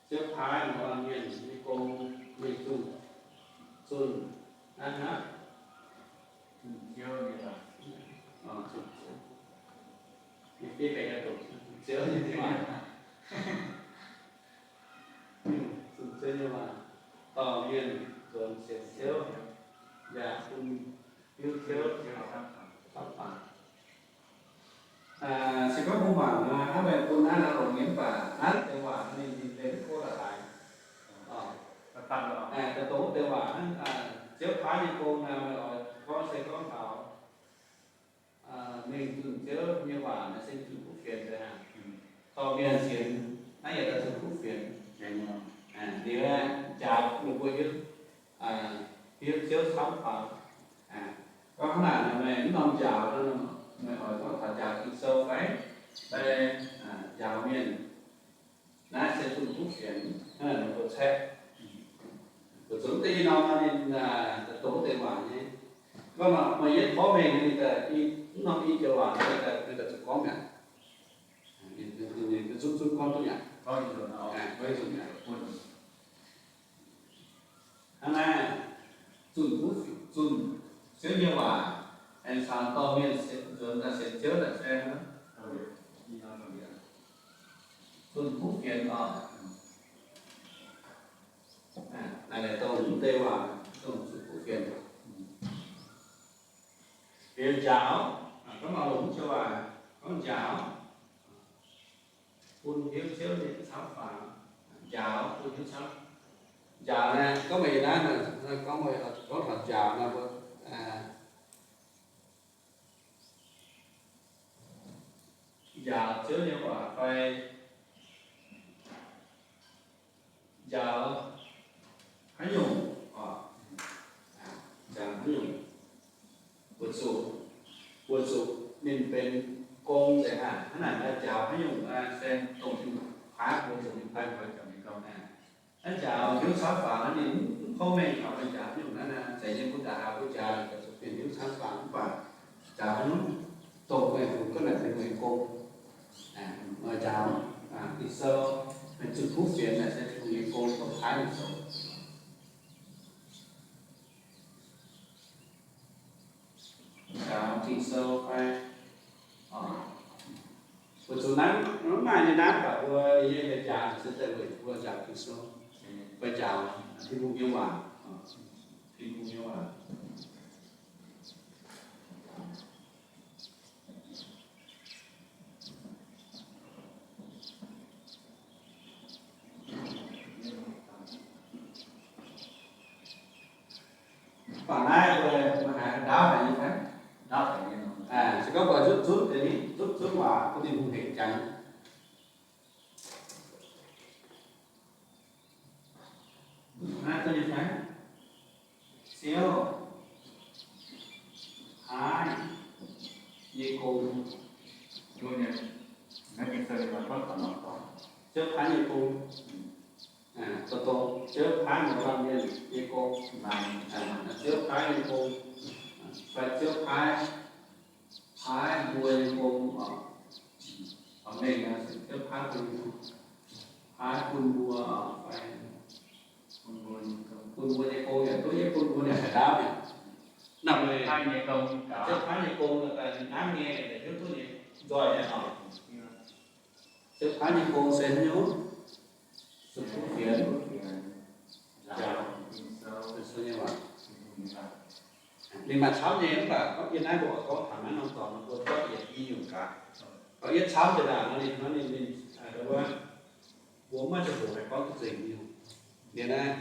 Ziouv paaiv mouz laanh mienh nyei gong, mingh zunh, zunh, aa, zunh Ziouv nyei waac. Mingh fiev ganh nyei doqc zunh Ziouv nyei waac. Zunh Ziouv nyei waac, dorh mienh nzuonx sienx Ziouv, yaac bun hiuv Ziouv camv haic. Se gorngv mbuo mangc hnangv meih bun naaiv nor longx nyei, mv baac naaiv deix waac ninh, ninh benx mv go la'haaix. Dongh wuov deix waac hnangv Ziouv paaiv nyei gong naaiv, meih oix gorngv se gorngv taux mingh zunh Ziouv nyei waac naaiv se zunh kuv fienx deix hnangv. Dorh mienh sienx naaiv yaac daaih zunh kuv fienx. Liuz njaaux ninh mbuo hiuv, hiuv Ziouv camv faaux. Gorngv hnangv naaic meih mv norm njaaux, meih oix gorngv taux njaaux Ging-Sou fai, fai njaaux mienh, naaiv se zunh kuv fienx, hnangv naaic meih mbuo caeqv. Mbuo zunh deix i norm ninh dongh deix waac nyei. Gorngv meih yietv porv mengh ninh daaih mv norm i joux waac ninh daaih zuqc gorngv mi'aqv. Ninh zungv zungv gorngv duqv mi'aqv. Hnangv naaiv, zunh, zunh Ziouv nyei waac, aengx caux dorh mienh nzuonx daaih sienx Ziouv naaic se zunh kuv fienx oc. Naaiv dongh mv deix waac, dongh zunh kuv fienx. Liuz njaaux, gorngv maaih longx joux waac, Gorngv njaaux, bun hiuv Ziouv nyei camv fangx. Njaaux, bun hiuv camv. Njaaux naaiv, gorngv meih naaiv, gorngv meih, gorngv taux njaaux naaiv, mbuo njaaux Ziouv nyei waac fai njaaux haaix nyungc, njaaux haaix nyungc, weic zuqc, weic zuqc ninh benx gong nzengc aqv. Hnangv naaic njaaux haaix nyungc se dongh Tin-Hungh paaiv mbuo zuqc ninh paaiv mbuo jangx nyei gong aqv. Naaiv njaaux hiuv camv fangx naaiv ninh mv kov mengh taux naaiv njaaux haaix nyungc naaiv, zeiz nyei mbuo daaih haaix mbuo njaaux zuqc benx hiuv camv fangx mv baac njaaux haaix nyungc dongh meih fungx gong naaic benx meih gong. Njaaux Ging-Sou, meih zunh kuv fienx naaic se Tin-Hungh nyei gong dongh paaiv meih zoux. Njaaux Ging-Sou fai weic zuqc naaiv mv maaih nyei naaiv baac mbuo nyei njaaux se daaih weic mbuo njaaux Ging-Sou fai njaaux Tin-Hungh nyei waac, Tin-Hungh nyei waac. Baac naaiv mbuo, mbuo haiz ndaauv haic nyei fai? Ndaauv haic nyei nor. Se gorngv mbuo zunv, zunv deix ni, zunv, zunv waac bun Tin-Hungh hec jangx. Naaiv duqv nyei fai? Ziouv paaiv nyei gong. Ziouv paaiv nyei gong. Dongh, dongh Ziouv paaiv maaih lamh mienh nyei gong. Ziouv paaiv nyei gong, fai Ziouv paaiv, paaiv mbuo nyei gong oc. Mengh Ziouv paaiv bun, paaiv bun mbuo oc, fai bun mbuo nyei gong yaac duqv, yie bun mbuo nyei haaix ndaauv mi'aqv. Naaiv meih Ziouv paaiv nyei gong, naaiv nyei, hiuv duqv nyei, nzoih nyei oc. Ziouv paaiv nyei gong se haaix nyungc? Zunh kuv fienx, njaaux, Ging-Sou nyei waac. Ninh maaih camv nyei mv baac gorngv yie naaiv mbuo oix gorngv taux naaiv norm dorngx nor mbuo gorngv yietc i nyungc gaax. Gorngv yietv camv deix naaic nor ninh, ninh, ninh, wuov, mbuo maiv ziangh hoc haih gorngv duqv nzengc nyungc. Liuz naaiv,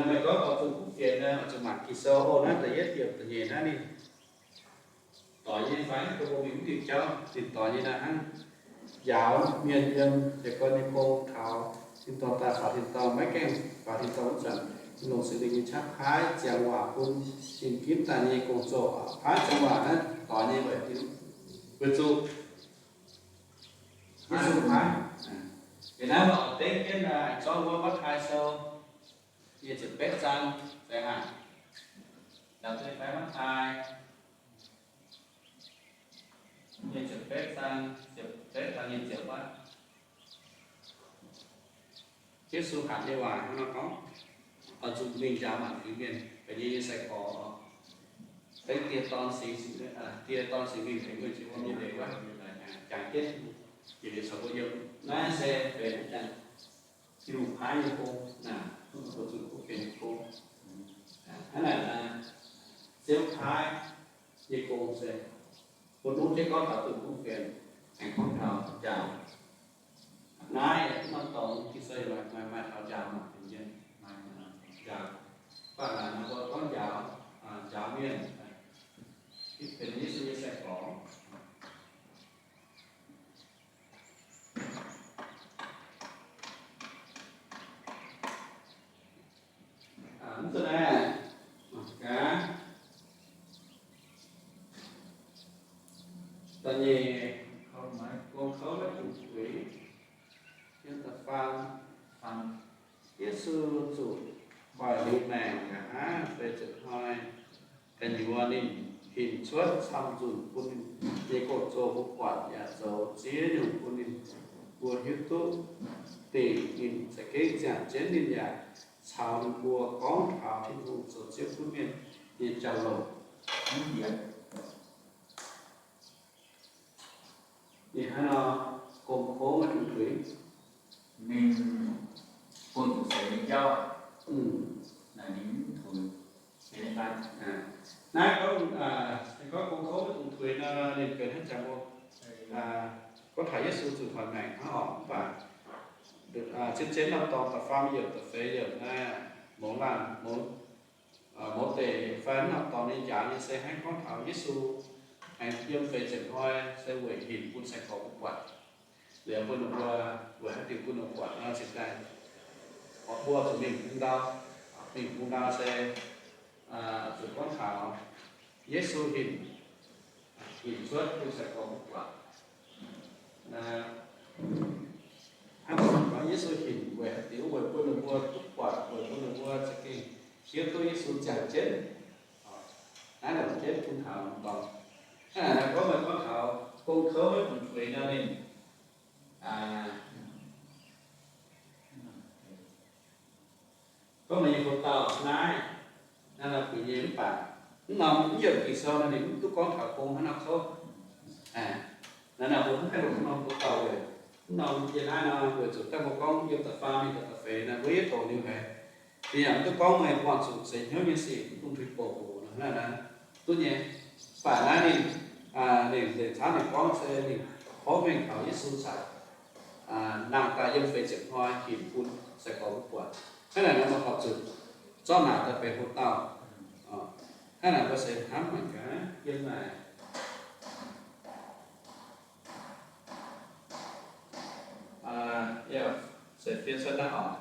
meih gorngv oix zunh kuv fienx naaiv, oix zuqc mangc Ging-Sou, o, naaiv da'yietv diuc da'nyeic naaiv ninh doix nyei fai, mbuo mingh mv diuh jauv ninh doix nyei naaiv hnangv. Njaaux mienh yiem deix gorn nyei gong taux tin-dorngh daaih faaux tin-dorngh, maiv gaengh faaux tin-dorngh wuov zanc, longc Singx Lingh nyei qaqv paaiv ziangx waac bun ninh ginv daaih nyei gong-zoh. Paaiv ziangx waac naaiv doix nyei weic, weic zuqc Yesu paaiv. Liuz naaiv oix dengv jienv zorqv wuov Matv^taai Sou nyic ziepc betv zaang daaih hnangv. Laaix duqv fai Matv^taai nyic ziepc betv zaang, ziepc betv taux nyic ziepc aqv. Yesu hatc nyei waac hnangv nor gorngv, oix zuqc mingh njaaux maanc fingx mienh benx yie nyei sai-gorx. Dengv Die, Dorn, Singx, Die, Dorn, Singx Lingh tengx mbuo jiex wuom nyei leiz wuov, jangx jienv jiex liuz caux mbuo yiem. Naaiv se benx Tin-Hungh paaiv nyei gong, mbuo zunh kuv fienx nyei gong. Hnangv naaic, Ziouv paaiv nyei gong se bun mv jienv gorngv taux zunh kuv fienx, aengx gorngv taux njaaux. Naaiv norm dorngx Ging-Sou maaih, maaih taux njaaux maanc fingx mienh, njaaux. Mv baac naaic nor mbuo gorngv njaaux, njaaux mienh, hitv benx Yesu nyei sai-gorx. Mv duqv naaiv, gaax, da'nyeic, gong kouv maiv dungx tuix, yiem da'faam, Yesu zuqc hoic liuz maengc nqa'haav feix ziepc hnoi, gu'nyuoz ninh hinc cuotv camv-nzunc bun ninh nyei gong-zoh mbuo buatc yaac zoux ziex nyungc bun ninh mbuo hiuv duqv dingc ninh za'gengh ziangh jienv. Ninh yaac caux ninh mbuo gorngv taux Tin-Hungh zoux Ziouv gunv mienh nyei jauv-louc. Ninh hnangv nor gong kouv maiv dungx tuix. Ninh bun zuqc seix nyei jauv, naaic ninh mv tuix. Naaiv gorngv, gorngv gong kouv maiv dungx tuix nor, ninh benx hnangv jangx mbuo gorngv taux Yesu zuqc hoic maengc hnangv orqc. Mv baac zien-zien norm dorngx da'faam yiemc da'feix yiemc naaiv, mouz laanh, mouz deic fai norm dorngx nyei njaaux nyei se hnangv gorngv taux Yesu aengx yiem feix ziepc hnoi se weic hinc bun sai-gorx mbuo buatc. Liuz bun ninh mbuo, weic haaix diuc bun ninh buatc nor, cingx daaih mbuo zuqc mingh bung ndau. Mingh bung ndau se zuqc gorngv taux Yesu hinc, hinc cuotv bun sai-gorx mbuo buatc. Hnangv gorngv Yesu hinc weic haaix diuc? Weic bun ninh mbuo duqv buatc, weic bun ninh mbuo za'gengh hiuv duqv Yesu ziangh jienv, naaiv longc jienv bun taux norm dorngx. Hnangv naaic gorngv, meih gorngv taux gong kouv maiv funx fueix nor ninh, gorngv meih nyei hoc dauh naaiv, naaiv nor bueix nyei mv baac mv norm mv yiem Ging-Sou nor ninh mv duqv gorngv taux gong hnangv nor kouv. Naaiv nor mbuo mv haih longc mv norm hoc dauh weic mv norm yie naaiv nor weic zuqc daaih mbuo gorngv yiem da'faam mingh da'feix naaiv mbuo yietv doqc liuz haic. Ninh yaac mv duqv gorngv meih buangh zuqc seix hnyouv nyei sic mv dungx tuix bouc nor, naaiv duqv nyei. Mv baac naaiv ninh, ninh nzengc camv ninh gorngv se ninh hovv mengh taux Yesu caux nangh daaih yiem feix ziepc hnoi hinc bun sai-gorx mbuo buatc. Hnangv naaic nor mbuo horpc zuqc zorqv naaic daaih benx hoc dauh. Hnangv naaic mbuo se hnamv mangc gaax yiem naaic se fiev cuotv naaiv oc.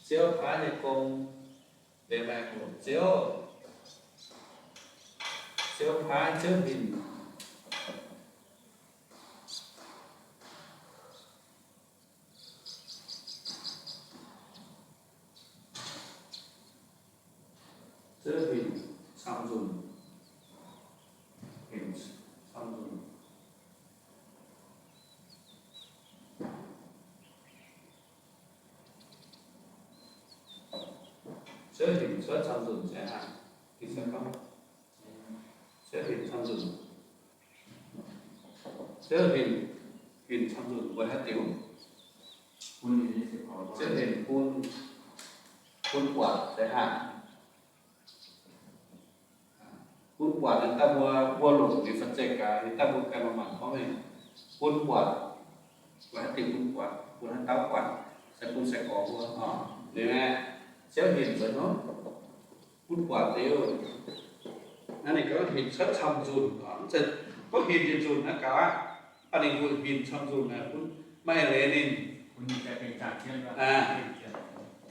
Ziouv paaiv nyei gong, liuz maaih hoc Ziouv, Ziouv paaiv, Ziouv hinc, Ziouv hinc camv nzunc, hinc camv nzunc. Ziouv hinc cuotv camv nzunc se haaix? Gin se gorngv Ziouv hinc camv nzunc. Ziouv hinc, hinc camv nzunc weic haaix diuc? Ziouv hinc bun, bun buatc se haaix? Bun buatc daaih mbuo, mbuo longc liuz fa'zeiv gaax, liuz daaih mbuo ganh maaih mangc gorngv mingh. Bun buatc, weic haaix diuc bun buatc? Bun haaix dauh buatc? Se bun sai-gorx mbuo oc. Liuz aeqv, Ziouv hinc nzuonx hov, bun buatc liuz, naaiv ninh gorngv hinc cuotv camv nzunc oc. Mv zeiz gorngv hinc yietc nzunc naaiv gaux aqv. Mv baac ninh mbuo hinc camv nzunc naaiv bun maaih leiz ninh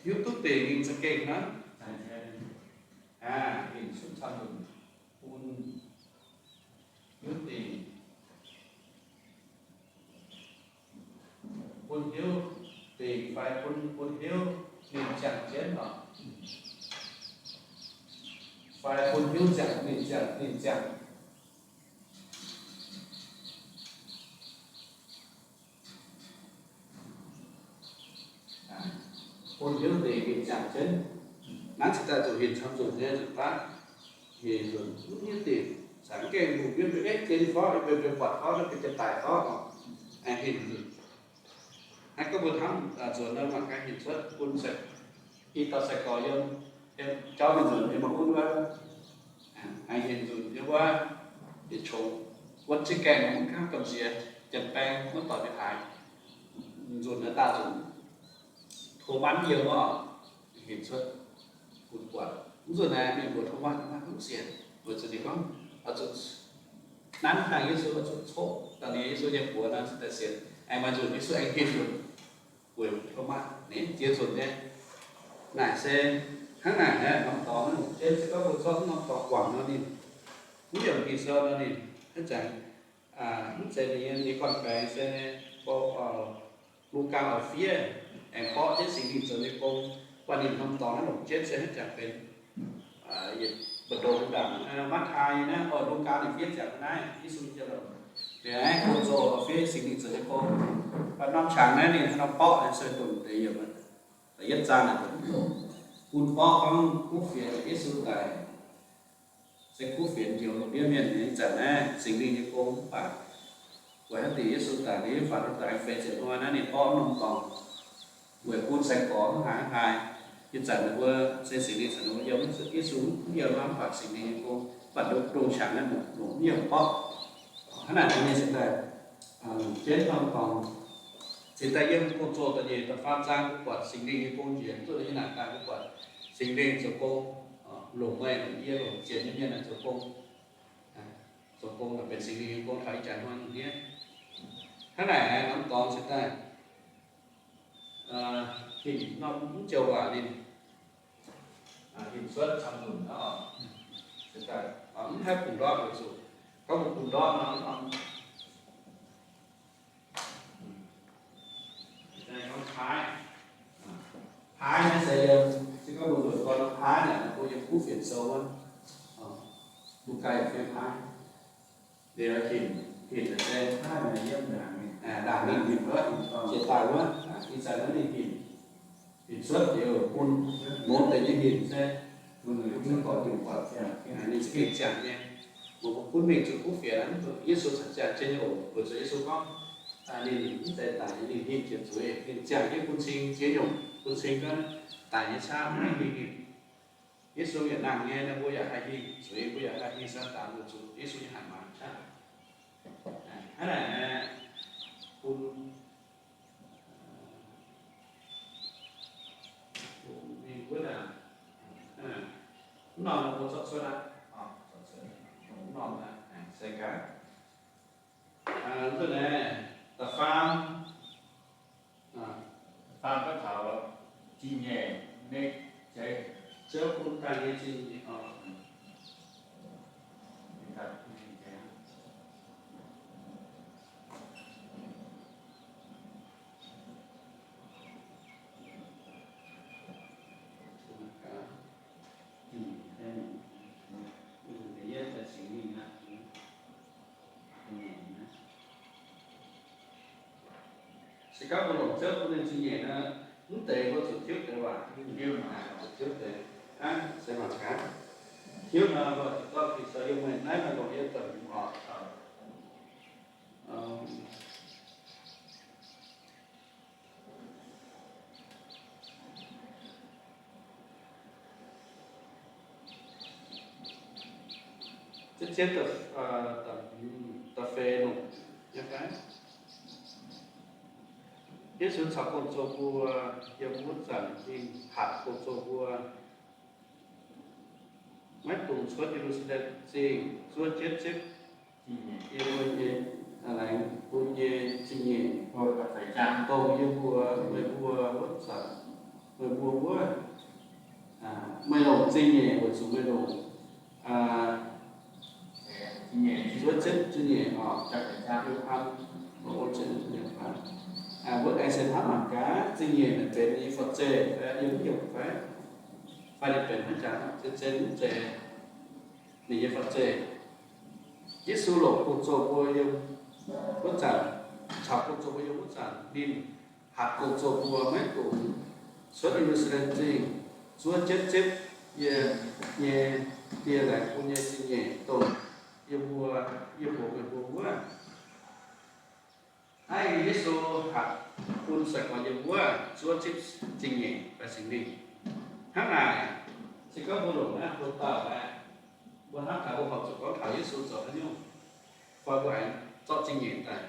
hiuv duqv dingc ninh za'gengh hnangv. Hinc cuotv camv nzunc bun hiuv dingc, bun hiuv dingc fai bun, bun hiuv ninh ziangh jienv oc, fai bun hiuv ziangh ninh ziangh, ninh ziangh. Bun hiuv dingc ninh ziangh jienv. Hnangv cingx daaih zuqc hinc camv nzunc nyei zuqc baav, hinc nzunc mv hiuv dingc, caux gengh lungh ndiev mbuo, eh, zien fauv, mbuo buatc fauv, mbuo jiex daic fauv, aengx hinc nzunc. Hnangv gorngv mbuo hnamv nzuonx nor mangc gaax hinc cuotv bun i dauh sai-gorx yiem, yiem jauv mingh nzuonx yiem mbuo wuov, aengx hinc nzunc yiem wuov, yietc qongx wuonv jienv gaengh mv gamh nziex, janx-baeng wuov doic nyei haaix, nzunc naaiv daaih nzunc Tomatv yiem wuov, hinc cuotv bun buatc. Mv nzunc naaiv mienh mbuox Tomatv, Tomatv mv sienx, weic zuqc ninh gorngv, zuqc nanv dangh Yesu, zuqc coqv dangh ninh Yesu nyei buoz nor cingx daaih sienx. Aengx maaih nzunc Yesu aengx hinc nzunc weic Tomatv ninh ziex nzunc nyei. Naaic se hnangv naaic, norm dorngx naaiv longc jienv se gorngv mbuo zorqv norm dorngx guangc nor ninh, mv yiem Ging-Sou nor ninh hnangv zanc, mv zeiz ninh nyei gorn-baengx se, Lugaa oix fiev aengx borqv jienv Singx Lingh zoux nyei gong, mv baac ninh norm dorngx naaiv longc jienv se hnangv zanc benx Yietc mbu'ndongx ndaangc Matv^tai nyei naaiv, o, Lugaa ninh fiev ziangx naaiv, Yesu jiex longc, liuz aengx bun zoh fiev Singx Lingh zoux nyei gong. Mv baac norm qangx naaiv ninh hnangv nor borqv se dongh deix yiemc, da'yietv zaang naaic, bun borqv gorngv kuv fienx Yesu daic, se kuv fienx njoux lungh ndiev mienh nyei zanc naaiv Singx Lingh nyei gong mv baac weic haaix diuc Yesu daic liuz faaux daic feix ziepc hnoi naaiv ninh borqv norm dorngx weic bun sai-gorx mv haaix haaix. Ih zanc ninh mbuo se Singx Lingh caux ninh mbuo yiem, Yesu mv yiem hnangv, mv baac Singx Lingh nyei gong, mv baac ndongc qangx naaiv longc mv yiem borqv. Hnangv naaic ninh se daaih, jienv norm dorngx, se daaih yiem gong-zoh da'nyeic da'faam zaang mbuo buatc Singx Lingh nyei gong njiec, zuqc nyei naaic daaih mbuo buatc Singx Lingh zoux gong, longc meih, longc yie, longc zienc nyei mienh zoux gong. Zoux gong naaic benx Singx Lingh nyei gong taux ih jaax hnoi nyei. Hnangv naaic norm dorngx se daaih hinc norm mv joux waac ninh hinc cuotv camv nzunc aqv. Se daaih mv haih bungx ndortv weic zuqc gorngv mbuo bungx ndortv nor, norm paaiv, paaiv naaiv se yiem, se gorngv mbuo nzuonx gorn paaiv naaic, mbuo yiem kuv fienx sou wuov, mbuo ganh fiev paaiv. Liuz hinc, hinc se ndaangc mingh wuov, jiex daaih wuov, ih zanc naaiv ninh hinc, hinc cuotv liuz bun mouz deix nyei hinc se, bun ninh gorx-youz buatc, ninh za'gengh ziangh nyei. Mbuo gunv mingh zuqc kuv fienx, Yesu caux ziangh jienv nyei oc, weic zuqc Yesu gorngv, ninh mv zeiz daic nyei, ninh hinc jiex zuiz, ninh ziangh jienv bun cing jiex nyungc, bun cing gorngv daic nyei qaqv mv haih hinc. Yesu yaac nangh nyei, mbuo yaac haih hinc zuiz, mbuo yaac haih hinc Saadaan, weic zuqc Yesu nyei hatc maaz qaqv. Hnangv naaic, bun mingh wuov, mv norm mbuo zorqv cuotv aqv, zorqv cuotv, mv norm aqv, se gaax. Nzunc naaiv da'faam, da'faam gorngv taux zingh nyeic, Ziouv bun daaih nyei zingh nyeic oc. Se gorngv mbuo longc Ziouv bun ninh zingh nyeic nor, mv deix mbuo zuqc tiuv deix waac, zuqc tiuv deix. Hnangv se mangc gaax, tiuv nor mbuo zuqc zorqv Ging-Sou yiem meih naaiv nor longc yiem da'hmz oc. Ziepc, ziepc da'feix longc nyei fai? Yesu caux gong-zoh mbuo yiem wuov zanc, ninh hatc gong-zoh mbuo maiv dungx cuotv Ye^lu^saa^lem Zingh zuov jienv zipv yie mbuo nyei, laengz bun nyei zingh nyeic, dongh yie mbuo, meih mbuo wuov zanc, meih mbuo wuov, meih longc zingh nyeic weic zuqc meih longc zuov zipv zingh nyeic oc. Wuov aengx se hnamv mangc gaax, zingh nyeic naaic benx ninh nyei forv-zeih fai yiem hnyouv fai, fai ninh benx hnangv jangx, zen zen mv zeiz ninh nyei forv-zeih. Yesu longc gong-zoh mbuo yiem wuov zanc, caux gong-zoh mbuo yiem wuov zanc, ninh hatc gong-zoh mbuo maiv dungx cuotv Ye^lu^saa^lem Zingh zuov jienv zipv yie nyei, yie laengz bun nyei zingh nyeic, dongh yie mbuo, yie mbuox meih mbuo wuov. Naaiv Yesu hatc bun sai-gorx yiem wuov zuov zipv zingh nyeic fai Singx Lingh. Hnangv naaic, se gorngv mbuo longc naaiv mbuo dauh aqv, mbuo hnamv taux mbuo horpc zuqc gorngv taux Yesu zoux haaix nyungc, fai mbuo aengx zorqv zingh nyeic daaih.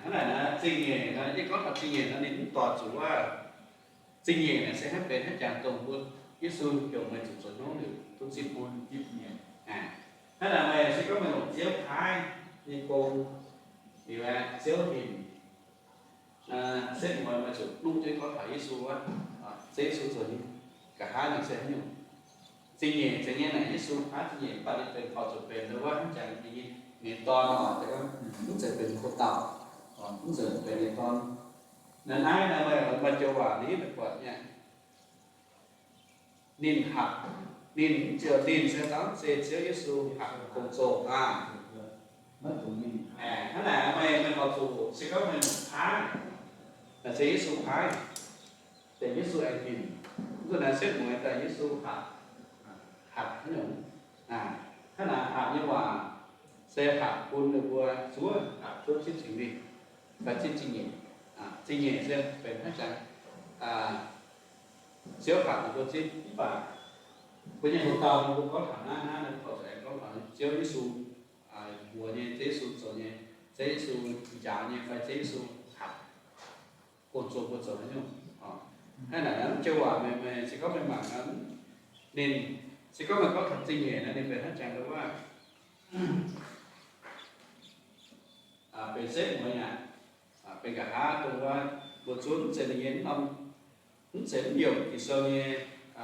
Hnangv naaic naaiv zingh nyeic nor, yie gorngv taux zingh nyeic nor, ninh mv doix zuqc wuov zingh nyeic naaic se hnangv benx hnangv jangx dongh mbuo Yesu heuc meih zuqc zoux hnyouv liuz duqv zipv bun zipv nyeic. Hnangv naaic meih se gorngv meih longc Ziouv paaiv nyei gong, liuz aeqv, Ziouv hinc, setv mueiz meih zuqc nuqv jienv gorngv taux Yesu wuov, se Yesu zoux nyei, nqa'haav ninh se haaix nyungc. Zingh nyeic, zingh nyeic naaic Yesu paaiv zingh nyeic, mv baac ninh benx horpc zuqc benx ndau wuov hnangv jangx ninh nyei dorn oc, mv zeiz benx ko dauh, mv zeiz benx ninh dorn. Naaiv naaiv naaiv maaih joux waac ninh mv buatc nyei. Ninh hatc, ninh mv ziouc ninh se dangv se Ziouv Yesu hatc gong-zoh aqv. Hnangv naaic meih, meih horpc zuqc se gorngv meih longc paaiv, naaic se Yesu paaiv, deix Yesu aengx hinc. Mv zuqc naaic setv mueiz daaih Yesu hatc, hatc haaix nyungc. Hnangv naaic hatc nyei waac se hatc bun ninh mbuo zuov, hatc zuov zipv Singx Lingh, fai zipv zingh nyeic. Zingh nyeic se benx hnangv jangx, Ziouv hatc ninh mbuo zipv, mv baac mbuo nyei houx-dauh ninh mbuo gorngv taux naaiv, naaiv ninh mbuo corc zuqc aengx gorngv taux Ziouv Yesu mbuox nyei, Ziouv Yesu zoux nyei, Ziouv Yesu njaaux nyei, fai Ziouv Yesu hatc gong-zoh mbuo zoux haaix nyungc. Hnangv naaic, mv joux waac meih, meih se gorngv meih mangc, ninh se gorngv meih gorngv taux zingh nyeic nor, ninh benx hnangv jangx ndau wuov, benx setv mueiz aqv. Benx nqa'haav dongh wuov mbuo zungv mv zeiz ninh nyei norm, mv zeiz mv yungz Ging-Sou nyei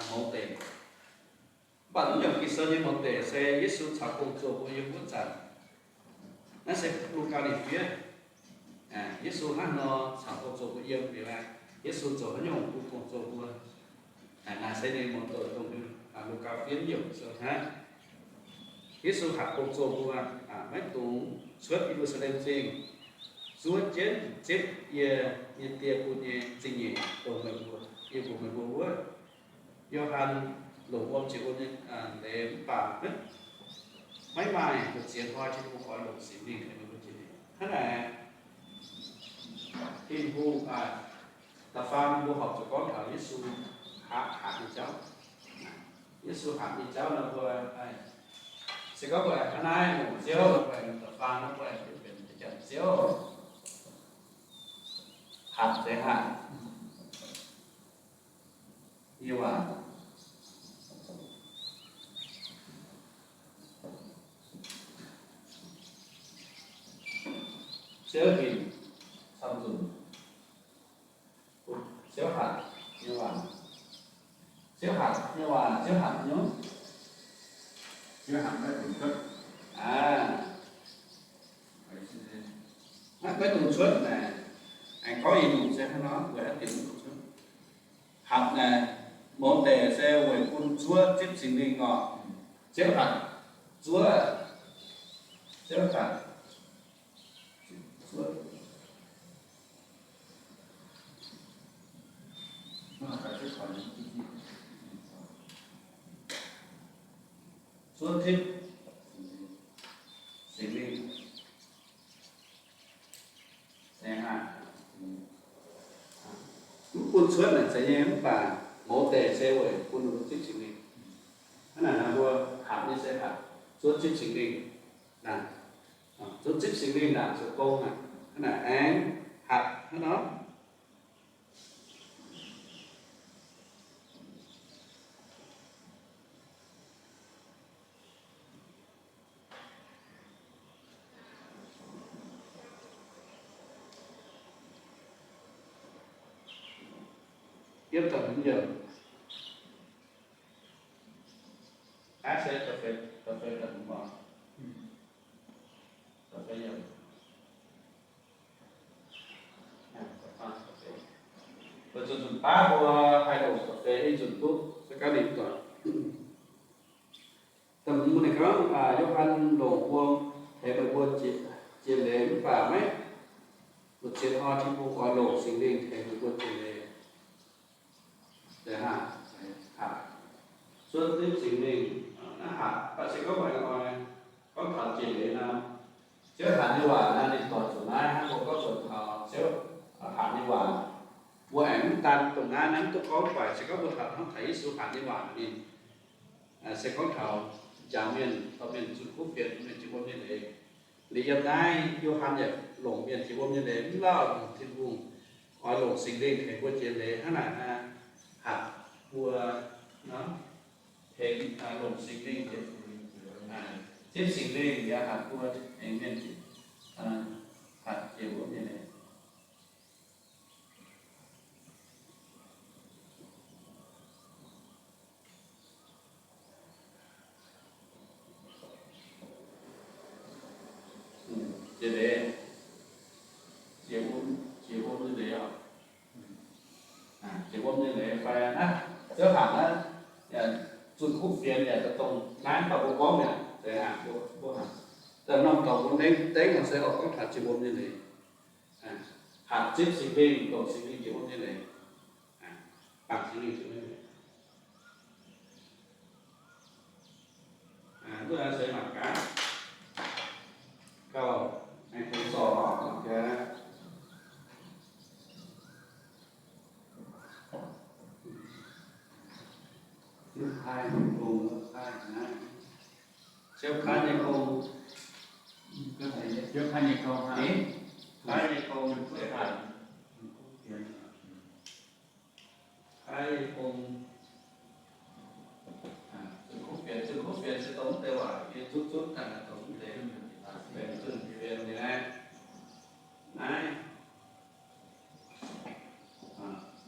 mouz deic. Mv baac mv yungz Ging-Sou nyei mouz deic se Yesu caux gong-zoh mbuo yiem wuov zanc. Naaiv se Lugaa ninh fiev, Yesu hnangv nor caux gong-zoh mbuo yiem liuz, Yesu zoux haaix nyungc bun gong-zoh mbuo. Naaiv se ninh mouz deic dongh Lugaa fiev mv yungz Ging-Sou hnangv. Yesu hatc gong-zoh mbuo maiv dungx cuotv Ye^lu^saa^lem Zingh, zuov jienv zipv yie nyei die bun nyei zingh nyeic dongh meih mbuo, yie mbuox meih mbuo wuov. Yo^han longc wuom ziepc wuom nyei leiz mv baac maiv maaih mbu'ziex hnoi Tin-Hungh oix longc Singx Lingh tengx meih mbuo jiex. Hnangv naaic, Tin-Hungh da'faam mbuo horpc zuqc gorngv taux Yesu hatc, hatc nyei jauv. Yesu hatc nyei jauv nor mbuo, se gorngv mbuo hnangv naaiv longc Ziouv nor mbuo da'faam nor mbuo benx janx-ziouv. Hatc se hatc nyei waac. Ziouv hinc camv nzunc. Ziouv hatc nyei waac. Ziouv hatc nyei waac, Ziouv hatc nyei. Ziouv hatc maiv dungx cuotv. Aa, maiv dungx cuotv naaic, aengx gorngv ih nyungc se hnangv nor, weic haaix diuc maiv dungx cuotv? Hatc naaic, mouz deic se weic bun zuov zipv Singx Lingh oc. Ziouv hatc zuov, Ziouv hatc zuov, zuov zipv Singx Lingh. Mv bun cuotv naaic zeiz nyei, mv baac mouz deic se weic bun zipv Singx Lingh. Hnangv naaic nor mbuo hatc nyei se hatc zuov zipv Singx Lingh naaic, zuov zipv Singx Lingh naaic zoux gong aqv. Hnangv naaic aengx hatc hnangv nor. Yiem da'hmz yiemc. Aav se da'feix, da'feix da'hmz oc. Da'feix yiemc. Weic zuqc nzunc baav mbuo haih longc da'feix i nzunc duqv se gaav ninh doic. Da'hmz ninh gorngv, Yo^han longc wuom tengx meih mbuo jiex leiz, mv baac maiv muoz-ziex hnoi Tin-Hungh oix longc Singx Lingh tengx meih mbuo jiex leiz. Zuov zipv Singx Lingh, naaiv hatc, baac se gorngv meih oix gorngv taux jiex leiz nor, Ziouv hatc nyei waac naaiv ninh doic zuqc naaiv hnangv mbuo gorngv zuqc taux Ziouv hatc nyei waac. Mbuo aengx mv daan dongh naaiv, naaiv mv duqv gorngv baaic, se gorngv mbuo taux hnangv taux Yesu hatc nyei waac ninh se gorngv taux njaaux mienh, dorh mienh zunh kuv fienx, mienh jiex wuom nyei leiz. Liuz yiem naaiv Yo^han yaac longc mienh jiex wuom nyei leiz, mv lauh longc Tin-Hungh oix longc Singx Lingh tengx mbuo jiex leiz. Hnangv naaic, hatc mbuo tengx longc Singx Lingh, zipv Singx Lingh yaac hatc mbuo tengx mienh hatc jiex wuom nyei leiz. Jiex leiz, jiex wuom, jiex wuom nyei leiz oc. Jiex wuom nyei leiz fai naaiv, Ziouv hatc naaiv, zunh kuv fienx yaac dongh naaiv dauh mbuo gorngv mi'aqv, mbuo hatc, da'normh dorngx bun dengv, dengv nor se oix gorngv taux jiex wuom nyei leiz. Hatc zipv Singx Lingh, dongh Singx Lingh jiex wuom nyei leiz. Bangc Singx Lingh jiex wuom nyei leiz. Wuov se mangc gaax. Gauh aengx tengx zorc mangc gaax. Ziouv paaiv nyei gong, paaiv naaiv. Ziouv paaiv nyei gong. Ziouv Kaav nyei gong, Kaav nyei gong, Kaav nyei gong, zunh kuv fienx, zunh kuv fienx se dongh mv deix waac yie zutv zutv daaih, dongh mv deix fienx, zunh fienx nyei naaiv. Naaiv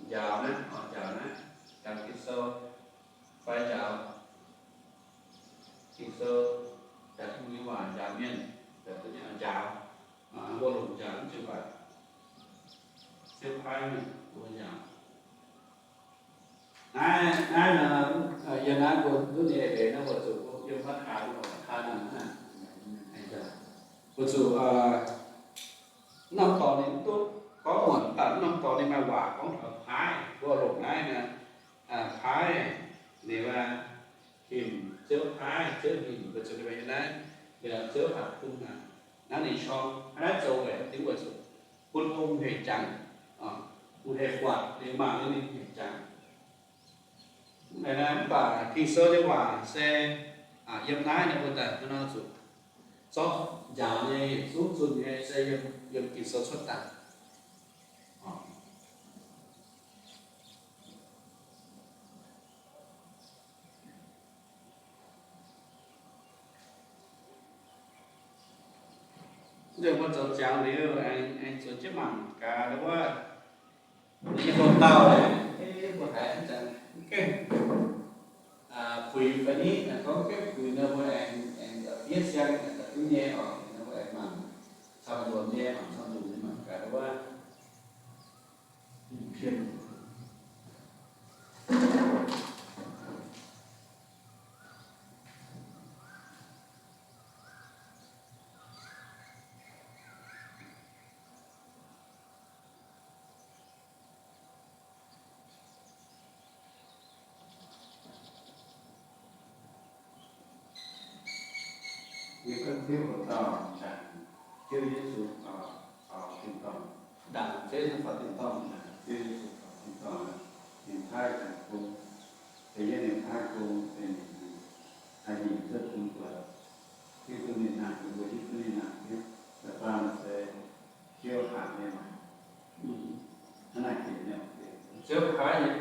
njaaux naaiv, njaaux naaiv, njaaux Ging-Sou, fai njaaux Ging-Sou, njaaux Tin-Hungh nyei waac, njaaux mienh, njaaux, mbuo longc njaaux mv zuqc baac Ziouv paaiv mienh mbuo njaaux. Naaiv, naaiv nor, yiem naaiv mbuo duqv nyei eix leiz naaiv, mbuo zuqc yiem haaix taan, haaix taan nor, mbuo zuqc norm dorngx ninh mv duqv gorngv muonc, mv baac norm dorngx ninh maaih waac gorngv taux paaiv. Mbuo longc naaiv nor, paaiv, liuz aqv, hinc, Ziouv paaiv, Ziouv hinc, mbuo zuqc liuz yiem naaiv, liuz Ziouv hatc bun naaic. Naaiv ninh corng naaiv zoux weic dingc mbuo zuqc bun mbuo hungh hec jangx, hungh hec buatc liuz mangc liuz ninh hec jangx. Mv baac Ging-Sou nyei waac se yiem naaiv nor, mbuo daaih hnangv nor zuqc zorqv njaaux nyei, yietc zungv zunh nyei se yiem, yiem Ging-Sou cuotv daaih. Nzunc mbuo zoux ziangx liuz aengx, aengx zuonx jienv mangc gaax wuov, yie hlo dauh, mbuo haiz zanc gengh puix fai ni, gorngv gengh puix nor mbuo aengx, aengx fiev siang daaih duqv nyei oc. Nor mbuo aengx mangc camv nzunc nyei, mangc camv nzunc nyei mangc gaax wuov. Yie gunv Ziouv Hlo Dauh ndaangc Ziouv Yesu faaux tin-dorngh. Ndaangc Ziouv Yesu faaux tin-dorngh. Ndaangc Ziouv Yesu faaux tin-dorngh, ninh paaiv gong, se yie ninh paaiv gong, se ninh haih nyiemc cuotv bun buatc, hiuv duqv ninh hnangv, mbuo hiuv duqv ninh hnangv, da'faanh se Ziouv hatc nyei. Hnangv naaiv jiex nyei. Ziouv paaiv nyei,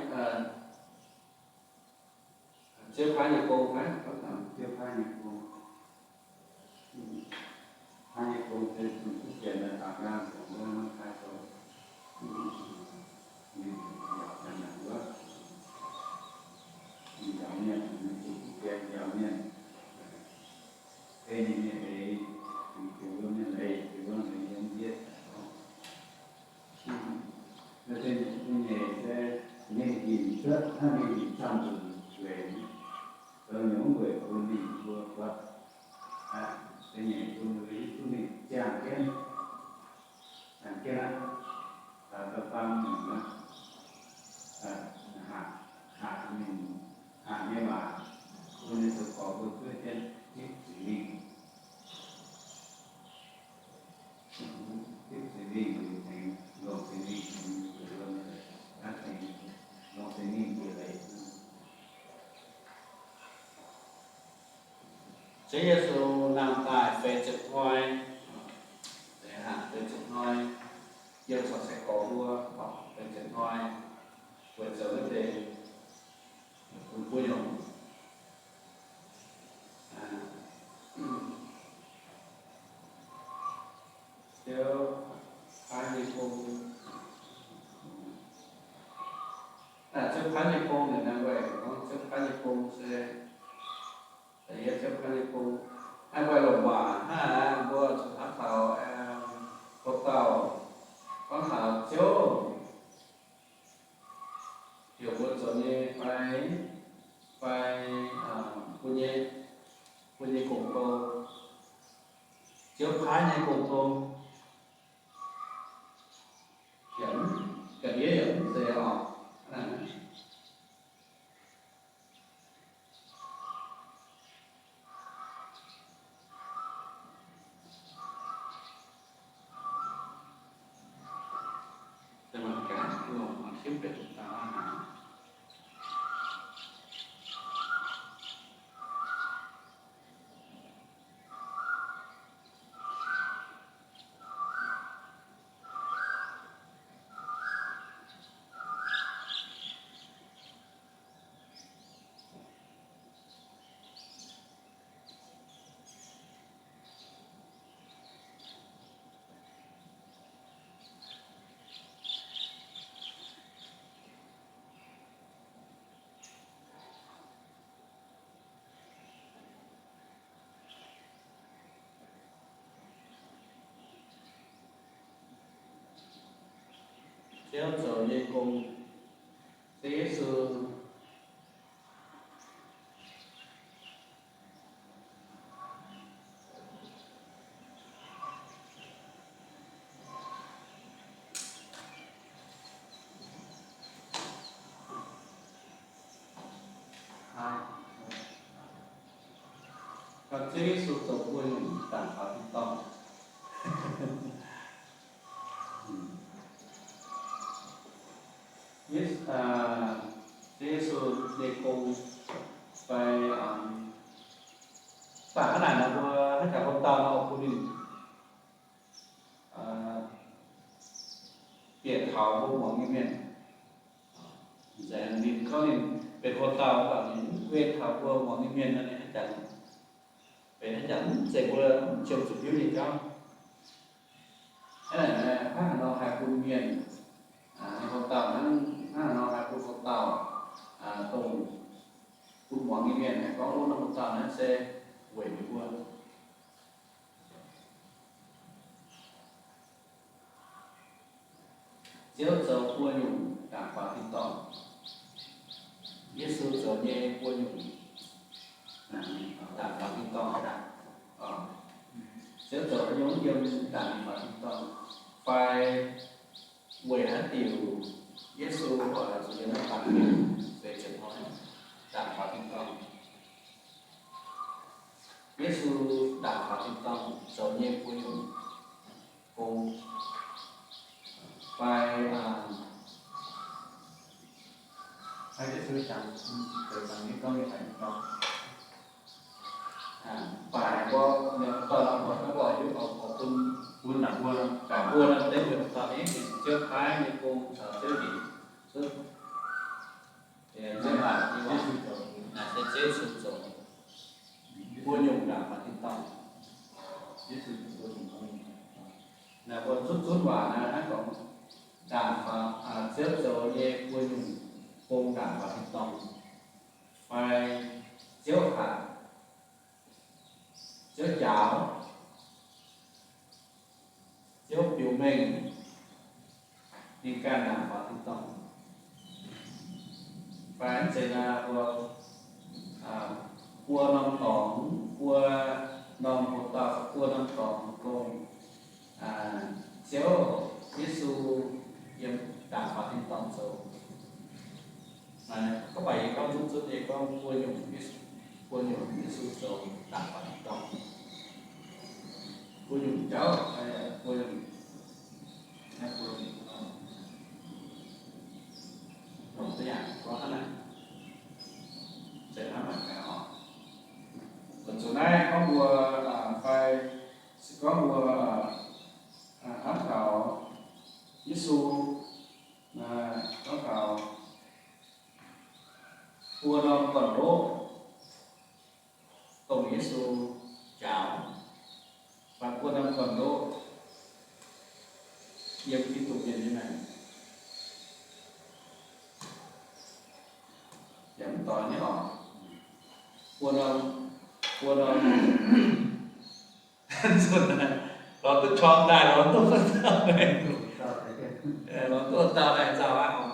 Ziouv paaiv nyei gong fai? Ziouv paaiv nyei gong. Paaiv nyei gong se zunh kuv fienx daaih daux nqaang dongh wuov maiv paaiv gong. Ninh yaac nyanc wuov, ninh yaac mienh, ninh zunh kuv fienx yaac mienh. Ei ninh nyei eix, ninh ziouc wuov mienh leiz, ziouc wuov leiz yiem ndiev. Naaiv se nyei se mingh hinc cuotv, hnangv mingh hinc camv nzunc nzueic, zoux nyungc weic bun ninh mbuo buatc, se nyei bun mbuo hiuv duqv mingh ziangh jienv, ziangh jienv aqv, da'faanh mingh aqv, hatc, hatc mingh, hatc nyei waac, bun ninh zoux gorx mbuo zuov jienv zipv Singx Lingh. Zipv Singx Lingh liuz tengx longc Singx Lingh tengx zuqc wuom nyei leiz, hnangv tengx longc Singx Lingh njiec leiz. Ziouv Yesu nangh daaih feix ziepc hnoi, feix ziepc hnoi, yiem caux sai-gorx mbuo feix ziepc hnoi, weic zoux naaiv deix bun guv nyungc. Ziouv paaiv nyei gong. Ziouv paaiv nyei gong naaic, naaiv weic gorngv Ziouv paaiv nyei gong se, da'yietv Ziouv paaiv nyei gong, naaiv weic longc waac hnangv naaic, mbuo zuqc hnamv taux, gorngv taux, gorngv taux Ziouv heuc mbuo zoux nyei fai, fai bun nyei, bun nyei gong-bou, Ziouv paaiv nyei gong-bou, yaac mv, ga'ndiev yaac mv zeiz oc. Ziouv zoux nyei gong, se Yesu Ziouv Yesu zoux buo nyungc ndaangc faaux tin-dorngh. Yesu, Ziouv Yesu nyei gong fai, baac hnangv naaic nor mbuo haaix jaax hlo dauh nor oix bun ninh bieqc taux mbuo muangx nyei mienh. Nzengc ninh gorngv ninh benx hlo dauh, mv baac ninh mv wetv taux mbuo muangx nyei mienh nor, ninh haaix jaax benx haaix jaax mv zeiz mbuo mv qiemx zuqc hiuv nyei jauv. Hnangv naaic nor haih bun mienh, hlo dauh hnangv naaic nor haih bun hlo dauh, dongh bun muangx nyei mienh haih gorngv, Wuov norm hlo dauh naaiv se weic ninh mbuo. Ziouv zoux buo nyungc ndaangc faaux tin-dorngh. Yesu zoux nyei buo nyungc ndaangc faaux tin-dorngh. Ziouv zoux nyungc yiem ndaangc faaux tin-dorngh, fai weic haaix diuc Yesu oix zuqc yiem naaiv baamh gen, se ziouc oix ndaangc faaux tin-dorngh. Yesu ndaangc faaux tin-dorngh zoux nyei buo nyungc gong, fai, fai Yesu baac mbuo, bun, bun naaic mbuo, mbuo deix mbuo dauh ni, Ziouv paaiv nyei gong caux Ziouv njiec cuotv, Ziouv, naaic se Ziouv Yesu zoux buo nyungc ndaangc faaux tin-dorngh. Naaic mbuo zunv zunv waac naaiv gorngv ndaangc faaux, Ziouv zoux nyei buo nyungc gong ndaangc faaux tin-dorngh, fai Ziouv hatc, Ziouv njaaux, Ziouv biux mengh, ninh ganh ndaangc faaux tin-dorngh. Fai mv zeiz naaic mbuo, buo norm dorngx, buo norm hlo dauh, buo norm dorngx dongh Ziouv Yesu yiem ndaangc faaux tin-dorngh zoux. Gorngv baac yie gorngv zunv zunv, yie gorngv buo nyungc, buo nyungc Yesu zoux ndaangc faaux tin-dorngh. Buo nyungc jauv, buo nyungc, longc za'nyangc gorngv hnangv naaic, zeiz hnangv naaic oc. Zuqc naaiv gorngv mbuo fai se gorngv mbuo hnamv taux Yesu, gorngv taux buo norm gorn-ndoqv dongh Yesu njaaux, fai buo norm gorn-ndoqv yiem Giduc mienh nyei maengc, yaac mv doix nyei oc. Buo norm, buo norm lorz duqv corng daaih, lorz duqv dauh daaih, lorz duqv dauh daaih nzauh aqv oc.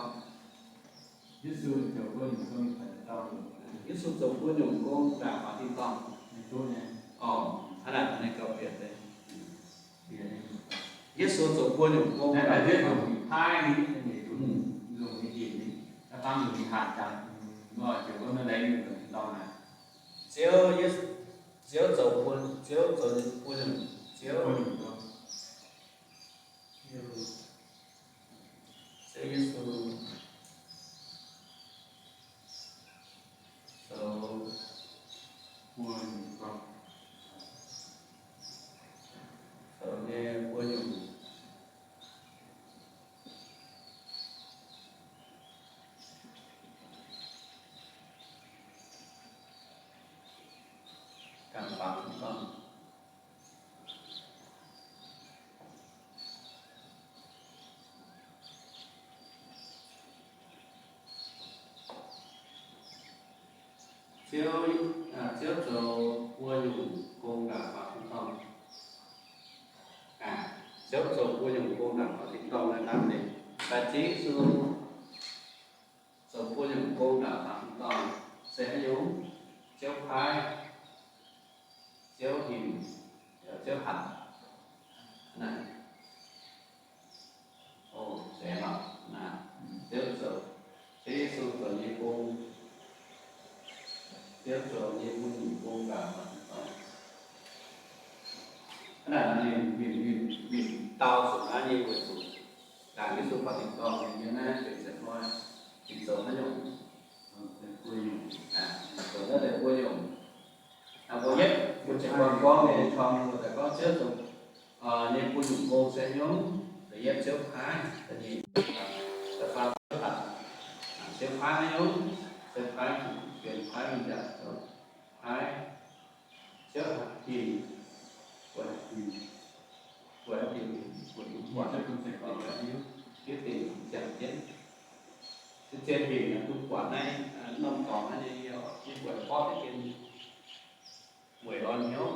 Yesu zoux buo nyungc gong ndaangc faaux tin-dorngh. Oc, hnangv naaic ninh gauh bieqc deix. Yesu zoux buo nyungc gong ndaangc faaux tin-dorngh. Ziouv, Ziouv zoux buo, Ziouv zoux buo nyungc, Ziouv, Ziouv Yesu zoux buo nyungc, zoux nyei buo nyungc ndaangc faaux tin-dorngh. Ziouv, Ziouv zoux buo nyungc gong ndaangc faaux tin-dorngh. Ziouv zoux buo nyungc gong ndaangc faaux tin-dorngh naaiv hnangv nyei. Daaih Ziouv Yesu zoux buo nyungc gong ndaangc mv dorngc se haaix nyungc? Ziouv paaiv, Ziouv hinc, Ziouv hatc. Naaiv, o, se nor, naaiv, Ziouv zoux, Ziouv Yesu zoux nyei gong, Ziouv zoux nyei buo nyungc gong ndaangc mv dorngc. Hnangv naaic ninh, ninh, ninh, ninh dau zuqc naaiv nyei weic zuqc ndaangc Yesu faaux tin-dorngh nyei naaiv benx se hnoi, ninh zoux haaix nyungc? Zoux naaiv deix buo nyungc. Mbuo yietv, mbuo jiez gorn gorngv nyei corng mbuo daaih gorngv Ziouv zoux nyei buo nyungc gong se haaix nyungc? Da'yietv Ziouv paaiv, da'nyeic, da'faam Ziouv hatc. Ziouv paaiv haaix nyungc? Ziouv paaiv fienx, paaiv mingh yaac paaiv Ziouv hatc hinc, buatc hinc, buatc hinc, buatc duqv buatc, fiev dingc ziangh jienv. Se zien hinc duqv buatc naaiv norm dorngx naaiv nyei, yie buatc borqv deix gen weic orn hnyouv.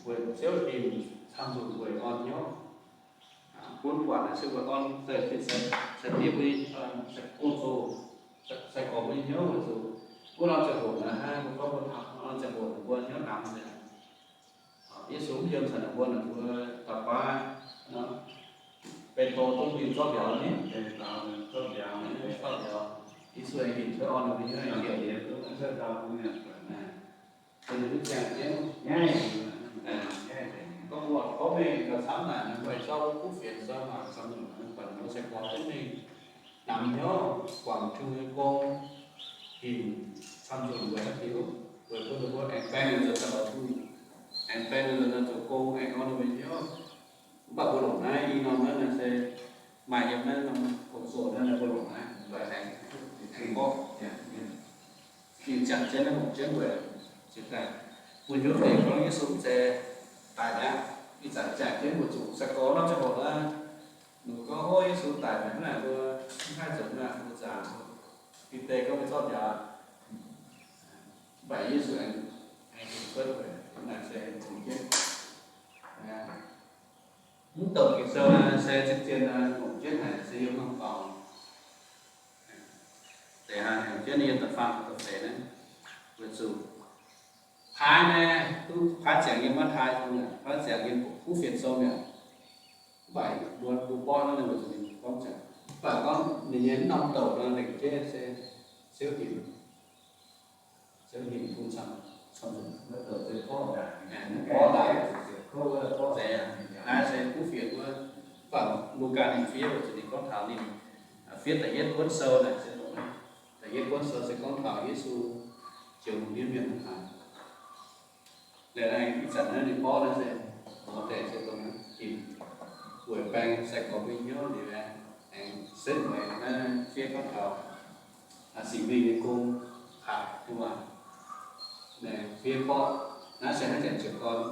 Weic Ziouv hinc camv nzunc weic orn hnyouv. Gunv buatc naaic se weic orn, se, se, se diev mbuo, se gong-zoh, sai-gorx mbuo nyei hnyouv weic zuqc gunv norm ziangh hoc naaic hnangv mbuo gorngv mbuo taux norm ziangh hoc mbuo hnyouv namx nzengc. Yesu mv yiem caux ninh mbuo, ninh mbuo da'baav, Beuv^to zungv mingh zorqv mbiauz ni, zorqv mbiauz, zorqv mbiauz. Yesu aengx hinc cuotv orn ninh mbuo hnyouv, ninh mbuo ziangh jienv, gorngv mbuo gorngv mingh gauh camv naaic, ninh mbuo zorqv kuv fienx, zorqv mangc camv nyungc, mv baac ninh mbuo sai-gorx zungv mingh namx hnyouv guangc Tin-Hungh nyei gong, hinc camv nzunc weic haaix diuc? Weic bun ninh mbuo aengx baeng ninh nzuonx daaih lorz Tin-Hungh, aengx baeng ninh nzuonx daaih zoux gong, aengx orn ninh mbuo hnyouv. Mv baac mbuo longc naaiv i norm naaiv se maaih yiem naaiv norm gong-zoh naaiv, mbuo longc naaiv aengx, aengx mborqv, ninh ziangh jienv naaiv, longc jienv weic, ziouc daaih bun hnyouv deix gorngv Yesu mv zeiz daic mi'aqv. Ih zanc ziangh jienv mbuo zuqc sai-gorx nor ziangh hoc aqv. Ninh gorngv, Ov, Yesu daic mi'aqv, hnangv naaic mbuo mv haih zoux aqv, mbuo zaangc. Bide gorngv mbuo zorqv njaaux, mv baac Yesu aengx, aengx hinc cuotv weic, hnangv naaic se longc jienv. Mv douc Ging-Sou naaic se zien-zien longc jienv haic, se yiem norm dorngx. Deix haic, longc jienv yiem da'faam da'feix naaiv, weic zuqc paaiv naaiv duqv paaiv ziangx yiem Matv^taai Sou mi'aqv, paaiv ziangx yiem Kuv Fienx Sou mi'aqv. Mv baac mbuo, mbuo borqv naaiv ninh weic zuqc ninh gorngv ziangx, mv baac gorngv ninh nyei mv norm douc nor lengc jeiv se Ziouv hinc, Ziouv hinc bun camv, camv nzunc. Borqv daaih, naaiv se Kuv Fienx wuov, mv baac Lugaa ninh fiev weic zuqc ninh gorngv taux ninh fiev da'yietv buonv sou naaic se dongh naaiv. Da'yietv buonv sou se gorngv taux Yesu joux lungh ndiev mienh hnangv haaix. Liuz naaiv ih zanc naaiv ninh borqv naaiv se, deix se dongh naaiv, weic baeng sai-gorx mbuo hnyouv liuz aengx setv mueiz naaiv fiev gorngv taux Singx Lingh nyei gong haic nyei waac. Fiev borqv naaiv se hnangv janx jiez gorn,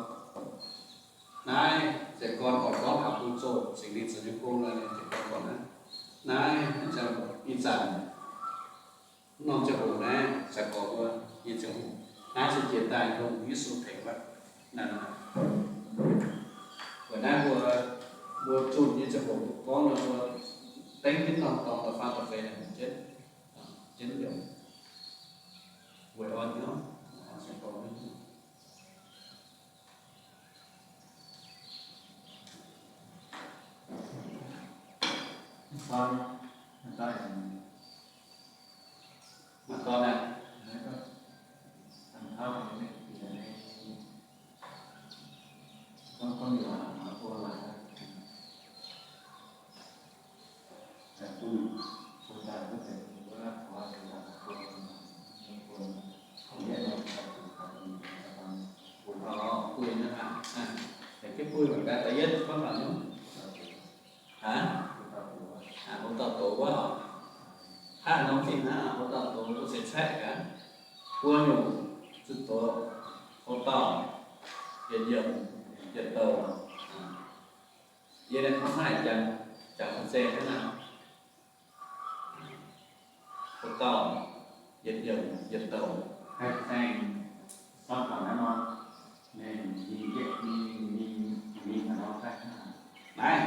naaiv jiez gorn oix gorngv taux bun zoh Singx Lingh zoux nyei gong nor, jiez gorn gorngv naaiv, naaiv ih zanc, mv norm ziangh hoc naaiv sai-gorx mbuo nyei ziangh hoc, naaiv se jiex daaih dongh Yesu tengx wuov naaiv nor. Weic naaiv mbuo, mbuo zunh nyei ziangh hoc gorngv nor, mbuo dengv jienv norm dorngx da'faam da'feix naaic jienv, jienv yaac weic orn hnyouv, sai-gorx Ov, bui naaiv aqv. Da'yietv gorngv taux nyungc. Aa, houc dauh doz wuov oc. Hnangv nor fih hnangv, houc dauh doz mbuo se caeqv gaax. Buo nyungc zuqc doz, houc dauh, yietc yiemc, yietc douc. Yie naaiv hnangv haaix jangx, jangx fai zeiz hnangv naaiv. Houc dauh, yietc yiemc, yietc douc. Saeng, saeng, saeng nor. Mingh, mingh, mingh, mingh haaix nor daaih? Naaiv,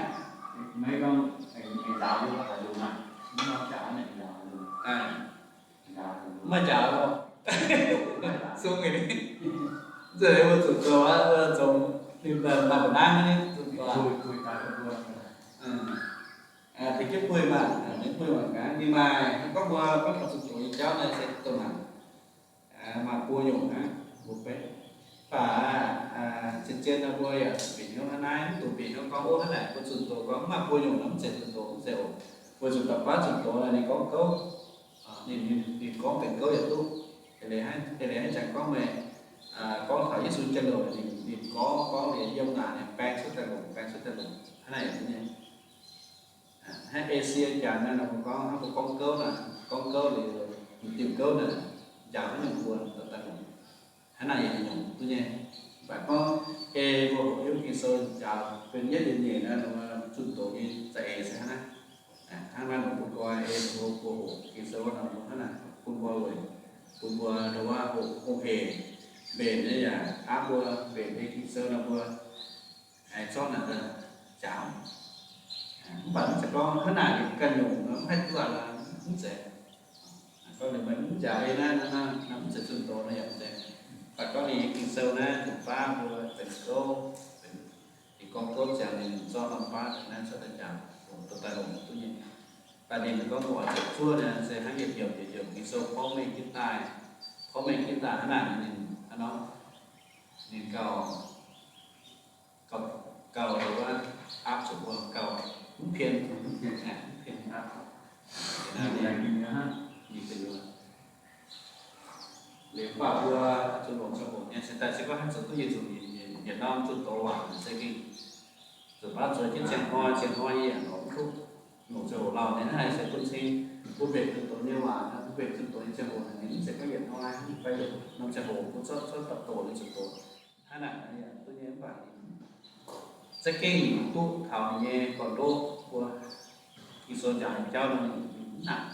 maiv gorngv aengx nzaaux yiem haaix lungh aqv, mv nor jaax aengx nzaaux haaix lungh. Mv maaih nzaaux loh. Sung nyei. Nzunc mbuo zuqc zoux aqv, zoux ninh maaih mbu'naaiv nyei zuqc zoux. Tengx jienv buih maah, maiv buih maah gaax. Ninh maaih gorngv mbuo gorngv taux zuqc zoux nyei jauv naaiv se dongh naaic. Maaih buo nyungc hnangv, mbuo beiv. Mv baac zien-zien nor mbuo yaac zuqc bieqc hnyouv hnangv naaiv, mv dungx bieqc hnyouv gorngv, ov, hnangv naaic mbuo zunh doz gorngv mv maaih buo nyungc nor mv zeiz zunh doz, mv zeiz oc. Mbuo zuqc daux baav zunh doz naaic ninh gorngv gouv, ninh, ninh gorngv benx gouv yaac duqv. Eix leiz haaix jangx gorngv meih gorngv taux Yesu jien-louc, ninh, ninh gorngv, gorngv liuz yiem naaic ninh baeng cuotv daaih longc, baeng cuotv daaih longc, hnangv naaic yaac duqv nyei. Hnangv Esie jaax naaiv nor, mbuo gorngv, hnangv mbuo gorngv gouv naaic, gorngv gouv liuz, diuh gouv naaic, njaaux haaix nyungc mbuo daaih longc, hnangv naaic yietc nyungc duqv nyei. Mv baac gorngv ei mbuo hoqc hiuv Ging-Sou njaaux benx yietv nyei nyeic naaiv, zunh doz nyei za'eix se hnangv naaiv. Hnangv naaiv nor mbuo gorngv ei mbuo hoqc Ging-Sou nor mbuo hnangv naaic bun mbuo weic, bun mbuo ndongc wuov hoqc hungh hec mbenc nyei yaac aapv mbuo mbenc ei Ging-Sou nor mbuo aengx zorqv naaic njaaux. Mv baac mv zeiz gorngv hnangv naaic ninh ganh nyungc nor mv haih duqv aqv, mv zeiz. Gorngv ninh maiv njaaux ei naaiv, naaiv mv zeiz zunh doz nor yaac mv zeiz. Mv baac gorngv ninh nyei Ging-Sou naaiv dongh baav mbuo benx gouv, ninh gorngv gouv ziangx ninh zorqv norm baav naaiv cuotv daaih njaaux, longc daaih longc duqv nyei. Mv baac ninh gorngv mbuo oix zuqc zuov naaic se hnangv yietc hnyouv yietc hnyouv Ging-Sou porv mengh jienv daaih, porv mengh jienv daaih hnangv naaic ninh hnangv nor, ninh gauh gauh, gauh wuov aapv zuqc mbuo gauh mv pien, mv pien, mv pien aapv. Liuz mv baac mbuo zuqc longc ziangh hoc nyei, cingx daaih se gorngv haaix zanc duqv yietc nzunc yietc norm zunh doz waac se gengh zuqc baav zueiz jienv ziangh hnoi, ziangh hnoi yie yaac lorz mv duqv. Longc ziangh hoc lauh nyei naaiv se bun cing bun mbenc zunh doz nyei waac, bun mbenc zunh doz nyei ziangh hoc naaic, ninh mv zeiz gorngv yietc hnoi fai yietc norm ziangh hoc mbuo zorqv, zorqv dapv doqc ninh zuqc doqc. Hnangv naaic nor yaac duqv nyei, mv baac za'gengh duqv taux ninh nyei gorn-ndoqv mbuo Ging-Sou njaaux nyei jauv nor, ninh mv nangc.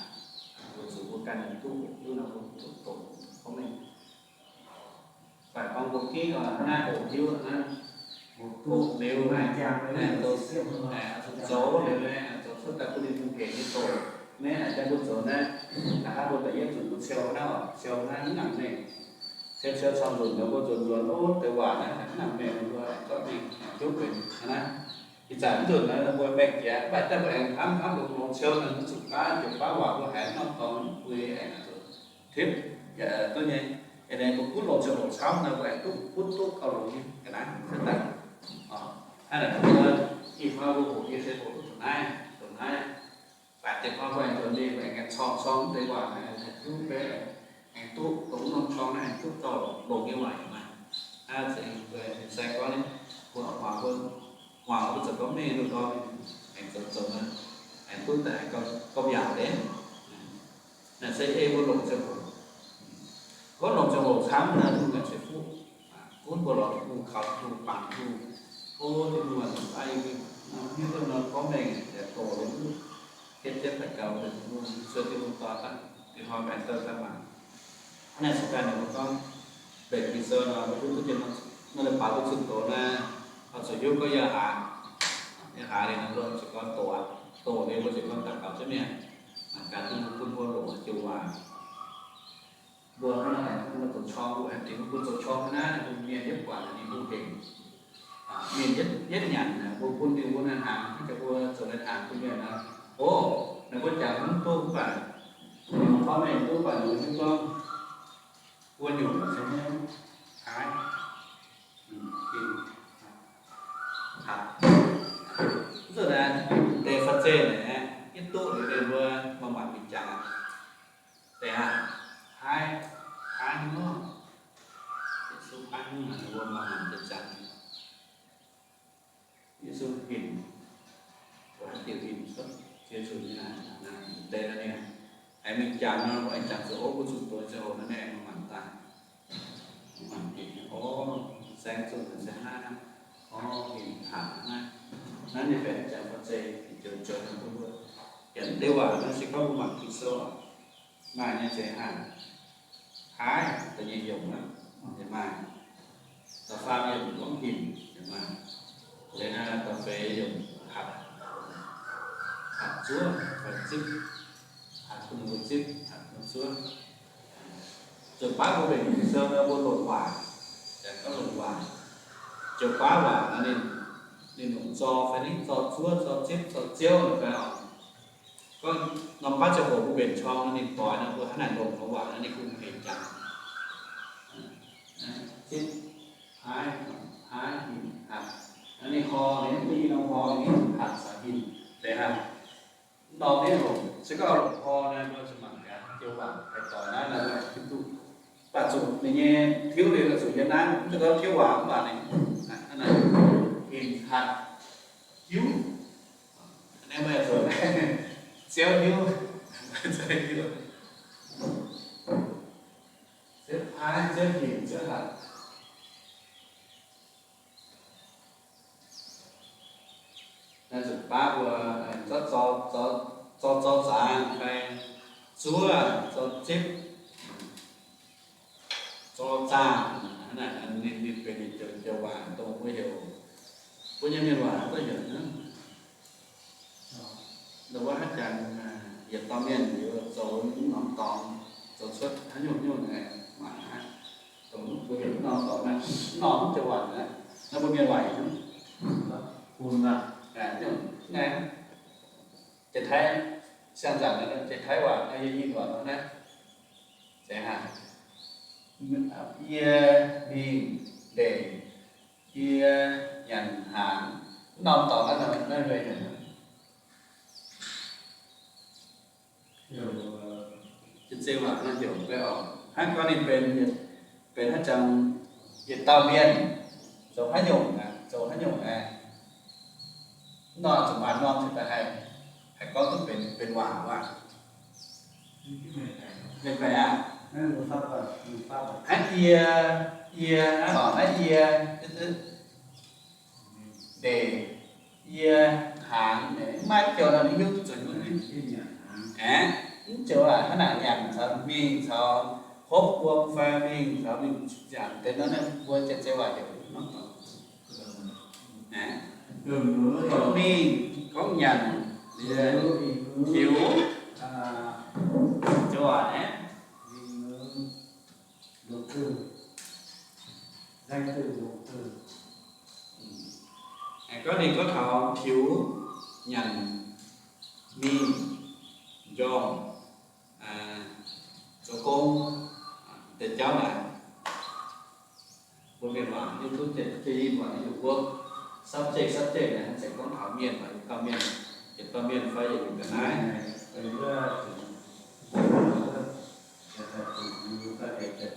Weic zuqc mbuo ganh duqv hoqc hiuv nor, mbuo duqv doqc gorngv mengh. Mv baac gorngv mbuo gengh naaiv hoqc hiuv naaiv, hoqc liuz, zoux, zoux liuz, zoux cuotv daaih bun ninh hungh hec nyei doqc. Naaiv a'jang mbuo zoux naaiv, da'haav mbuo da'yietv nzunc mbuo ciou naaiv oc, ciou naaiv mv nangc mengh. Ciou ciou camv nzunc nor mbuo nzuonx nzuonx, ov, deix waac naaiv mv nangc mengh, mbuo aengx zorqv mingh hiuv benx naaiv. Ih zanc mv nzunc naaiv mbuo mengh jiex, mv baac daaih mbuo aengx hnamv hnamv longx longx ciou naaic, mv zuqc baav jiex baav waac mbuo haiz norm dorngx mv bueix aengx zuqc tipv yaac duqv nyei. Eix leiz mbuo gunv longc ziangh hoc camv naaic, mbuo aengx duqv, gunv duqv gauh longx nyei ga'naaiv cuotv daaih. Hnangv naaic mbuo ih hnoi mbuo hoqc nyei se hoqc duqv dongh naaiv, dongh naaiv. Baac deix hnoi mbuo aengx nzuonx mingh, mbuo aengx ganh corng corng mv deix waac, aengx duqv beiv, aengx duqv dongh norm corng naaiv aengx duqv gauh longx nyei waac yaac maaih. Hnangv zeiz mbuo sai gorngv, mbuo muangx, mbuo muangx mbuo zoux gorngv mengh ninh gorngv, aengx zoux zoux nor, aengx duqv daaih gauh mbiaauc deix. Naaiv se ei mbuo longc ziangh hoc. Gorngv longc ziangh hoc camv naaic, mbuo ganh ceix fuqv. Gunv mbuo lorz Tin-Hungh, kaux Tin-Hungh, bangc Tin-Hungh, tov Tin-Hungh aac, zuqc daaih yie mbuo nor, hiuv duqv nor gorngv mengh deix doqc liuz mv hietv jienv daaih gaux deix Tin-Hungh, sueih Tin-Hungh dorh daaih, dinh hnoi mbuo aengx douh daaih mangc. Naaiv se daaih ninh mbuo gorngv mbenc Ging-Sou nor, mbuo hiuv duqv jienv nor, leiz-baaix mbuo zunh doz naaiv, oix zuqc hiuv gorngv yiem haaix, yiem haaix liuz nor mbuo zuqc gorngv doqc aqv. Doqc liuz mbuo zuqc gorngv daux gaux jienv mingh, mangc gaax Tin-Hungh bun mbuo longc haaix joux waac. Mbuo hnangv naaic, mbuo zoux corng, mbuo aengx dingc mbuo zoux corng hnangv naaiv, mbuo mienh yietv buatc ninh hungh hec. Mienh yietv, yietv nyanc naaic, mbuo bun ninh mbuo naaiv hnaangx, hnangv jaax mbuo zoux naaiv hnaangx bun mienh nor, o, naaiv mbuo jangx mv duqv mv baac, ninh mbuo tov mienh mv duqv baac ninh mbuo hiuv gorngv, mbuo nyungc se haaix, mv zuqc naaiv deix Faa^li^sai naaic, yietv duqv liuz ninh mbuo maaih maanc mingh jangx aqv. Deix haaix, haaix, haaix nyungc, Yesu haaix nyungc naaic, ninh mbuo maaih maanc mingh jangx. Yesu hinc, buatc haaix diuc hinc cuotv Yesu nyei naaic, deix naaic ninh aengx mingh jangx nor, aengx jangx zuqc, o, mbuo zuqc doz ziangh hoc naaiv aengx maaih maanc daaih. Maaih maanc hinc, o, saeng zuqc naaic se hnangv naaiv, o, hinc hnangv naaiv. Naaiv ninh benx jangx Faa^li^sai, joux joux naaic bun mbuo. Yaac mv deix waac naaiv se gorngv mbuo mangc Ging-Sou maaih nyei zeiz haaix, haaix da'nyeic nyungc aqv, maaih. Da'faam yiemc gorngv hinc, liuz naaiv da'feix yiemc hatc, hatc zuov fai zipv, hatc bun mbuo zipv, hatc bun mbuo zuov. Ziouc baav mbuo mbenc Ging-Sou nor mbuo longc waac, yaac gorngv longc waac. Ziouc baav waac nor ninh, ninh longc zor fai ninh zor zuov, zor zipv, zor ziouv nor fai oc. Gorngv norm baav ziangh hoc mbuo mbenc qorng nor ninh doix nor mbuo hnangv naaic longc norm waac nor ninh kungx hec jangx. Zipv, paaiv, paaiv, hinc, hatc. Ninh hor, ninh mv baac i norm hor ninh hatc caux hinc deix hatc. Mv norm ninh longc, se gorngv longc hor naaic mbuo zuqc mangc gaax joux waac haih doix naaiv nor mbuo haih hiuv duqv. Mv baac zuqc ninh nyei tiuv liuz zuqc yiem naaiv, mv zeiz gorngv tiuv waac mv baac ninh, hinc hatc hiuv. Naaiv mbuo zuqc ziouv hiuv, ziouv hiuv, ziouv paaiv, ziouv hinc, ziouv hatc. Naaiv zuqc baav mbuo zorqv, zorqv, zorqv zaangc fai zuov, zorqv zipv, zorqv zaangc, hnangv naaic ninh, ninh benx joux, joux waac dongh mbuo heuc, mbuo nyei mienh waac duqv heuc hnangv. Ndongc wuov haaix jangx yietc dauh mienh liuz zoux norm dorngx, zoux cuotv haaix nyungc nyungc aeqv, mangc aqv. Dongh mbuo heuc norm dorngx naaiv, norm joux waac naaiv, naaiv mbuo mienh waac nyungc, bun nyungc naaiv, Janx-Taiv, siang-nzangc naaiv Janx-Taiv waac, yie nyei waac naaiv, zeiz haic. Yie mingh ndeic, yie nyanc hnaangx, norm dorngx naaiv, naaiv mbuo Janx-Taiv waac naaiv heuc fai oc. Hnangv gorngv ninh benx, benx haaix jangx yietc dauh mienh zoux haaix nyungc aqv, zoux haaix nyungc aqv. Mv norm zuqc maaih norm cingx daaih haih, haih gorngv duqv benx, benx waac wuov. Mienh baeqc aqv. Hnangv yie, yie, hnangv norqc naaiv yie, ndeic, yie, hnaangx, maiv joux nor ninh hiuv duqv zuqc nyungc. Aeqv, mv joux aac, hnangv naaic nyanc caux mingh caux hopv wuom fai mingh caux mingh nyanc deix nor, mbuo Janx-Taiv waac heuc norm dorngx. Gorngv mingh, gorngv nyanc, tiux, joux waac aeqv, gorngv ninh gorngv taux tiux, nyanc, mingh, njormh, zoux gong, deix jauv naaic. Mbuo mienh waac hiuv duqv jienv, jienv waac hiuv duqv subject, subject naaic se gorngv taux mienh waac, yietc dauh mienh, yietc dauh mienh fai yietc nyungc ga'naaiv.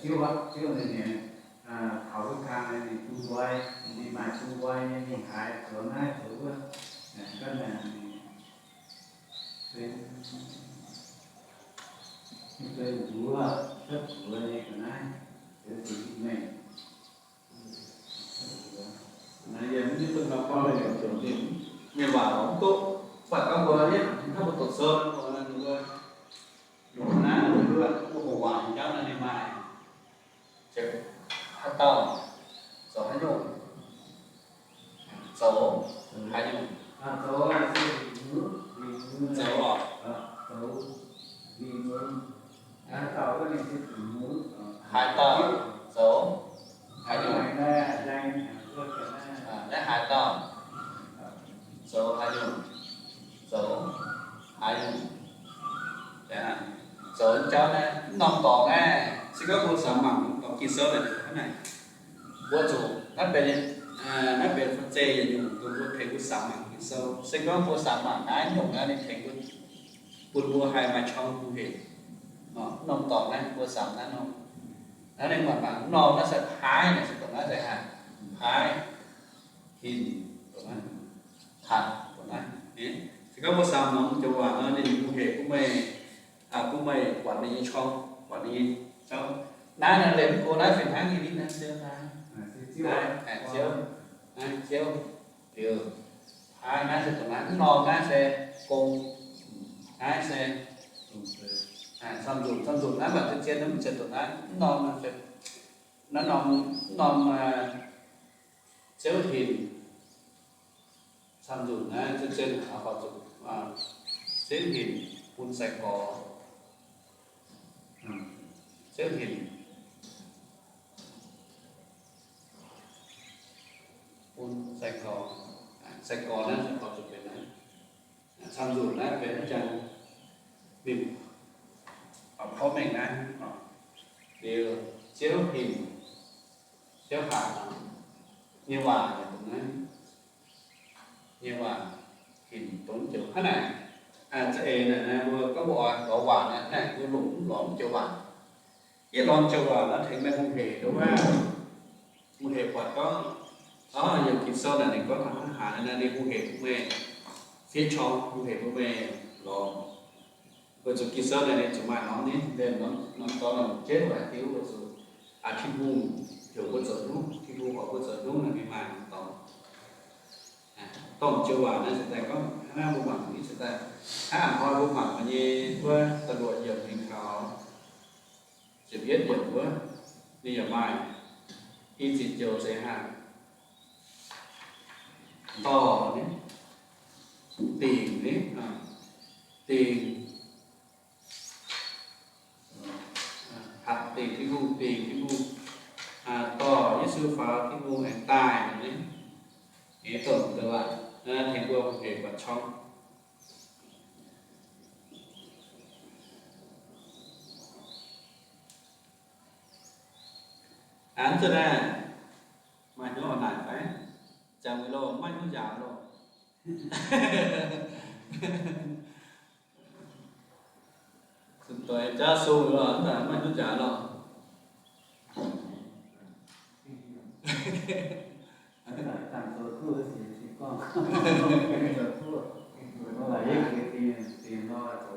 Ziouv, Ziouv ninh, ninh taux wuov kang ninh bun nqoi, ninh maaih bun nqoi nyei, ninh haiz zoux naaiv zoux wuov, Mienh waac mv duqv, mv baac gorngv mbuo yietv hnangv mbuo doqc sou, mbuo longc naaiv mbuo hoqc waac nyei jauv naaiv ninh maaih haaix dauh zoux haaix nyungc, zoux haaix nyungc, zoux oc. Haaix dauh zoux haaix nyungc, naaiv haaix dauh zoux haaix nyungc, zoux haaix nyungc, zoux jauv naaiv, mv norm dorngx naaiv, se gorngv mbuo samx mangc dorngx Ging-Sou naaic, hnangv naaic, mbuo zuqc naaiv benx, naaiv benx fai zeiz yietc nyungc dongh mbuo tengx mbuo samx mangc Ging-Sou. Se gorngv mbuo samx mangc naaiv nyungc naaiv, ninh tengx mbuo, bun mbuo haih maaih qorng bun hec. Mv norm dorngx naaiv mbuo samx naaiv norm, naaiv ninh mangc mangc mv norm naaiv se paaiv naaic, se dongh naaiv se haaix, paaiv, hinc, dongh naaiv, hatc, dongh naaiv. Se gorngv mbuo samx norm joux waac nor, ninh bun hec bun meih, bun meih buatc ninh nyei qorng, buatc ninh nyei jauv. Naaiv naaiv liemh go naaiv fih hnangv nyei, naaiv ziouv, naaiv ziouv, naaiv ziouv, liuz, paaiv naaiv se dongh naaiv, mv norm naaiv se gong, naaiv se camv nzunc, camv nzunc naaiv maaih zien zien, mv zeiz dongh naaiv, mv norm, naaiv norm, mv norm Ziouv hinc camv nzunc naaiv, zien zien aqv, ziouv hinc bun sai-gorx. Ziouv hinc bun sai-gorx. Sai-gorx naaiv, sai-gorx zuqc benx naaiv. Camv nzunc naaiv benx jangx ninh, korv mengh naaiv, liuz Ziouv hinc, Ziouv hanc nyei waac naaiv, nyei waac hinc dongh joux hnangv naaic. Za'eix naaic mbuo gorngv mbuo oix lorz waac naaic, naaic mbuo longc mv lorz mv joux waac. Yie lorz joux waac naaiv tengx meih hungh hec nduov wuov, hungh hec buatc gorngv, o, yiem Ging-Sou naaic ninh gorngv taux hnangv haaix naaic, ninh hungh hec bun meih fiev qorng, hungh hec bun meih lorz. Weic zuqc Ging-Sou naaic ninh zuqc maaih norm, ninh, ninh norm, norm dorngx longc jienv laaix hiuv weic zuqc Tin-Hungh heuc mbuo zoux hnyungv, Tin-Hungh oix mbuo zoux hnyungv naaic ninh maaih norm dorngx. Dongh joux waac naaiv se daaih gorngv hnangv naaiv mbuo mangc mingh se daaih, hnangv a'hnoi mbuo mangc nyei wuov da'luoqc yiemc mingh taux ziepc yietv yiemc wuov, ninh yaac maaih i ziepc joux se hnangv dorh ni, dingc ni, dingc, hatc dingc Tin-Hungh, dingc Tin-Hungh, dorh Yesu faaux Tin-Hungh aengx daaih ni. Eix dongh deix waac tengx mbuo hungh hec buatc qorng. Aa, zuqc naaiv maaih hnyouv naaic fai? Jangx weic loh, maaih hnyouv njaaux loh. Zuqc doix jaav sung loh, maaih hnyouv njaaux loh.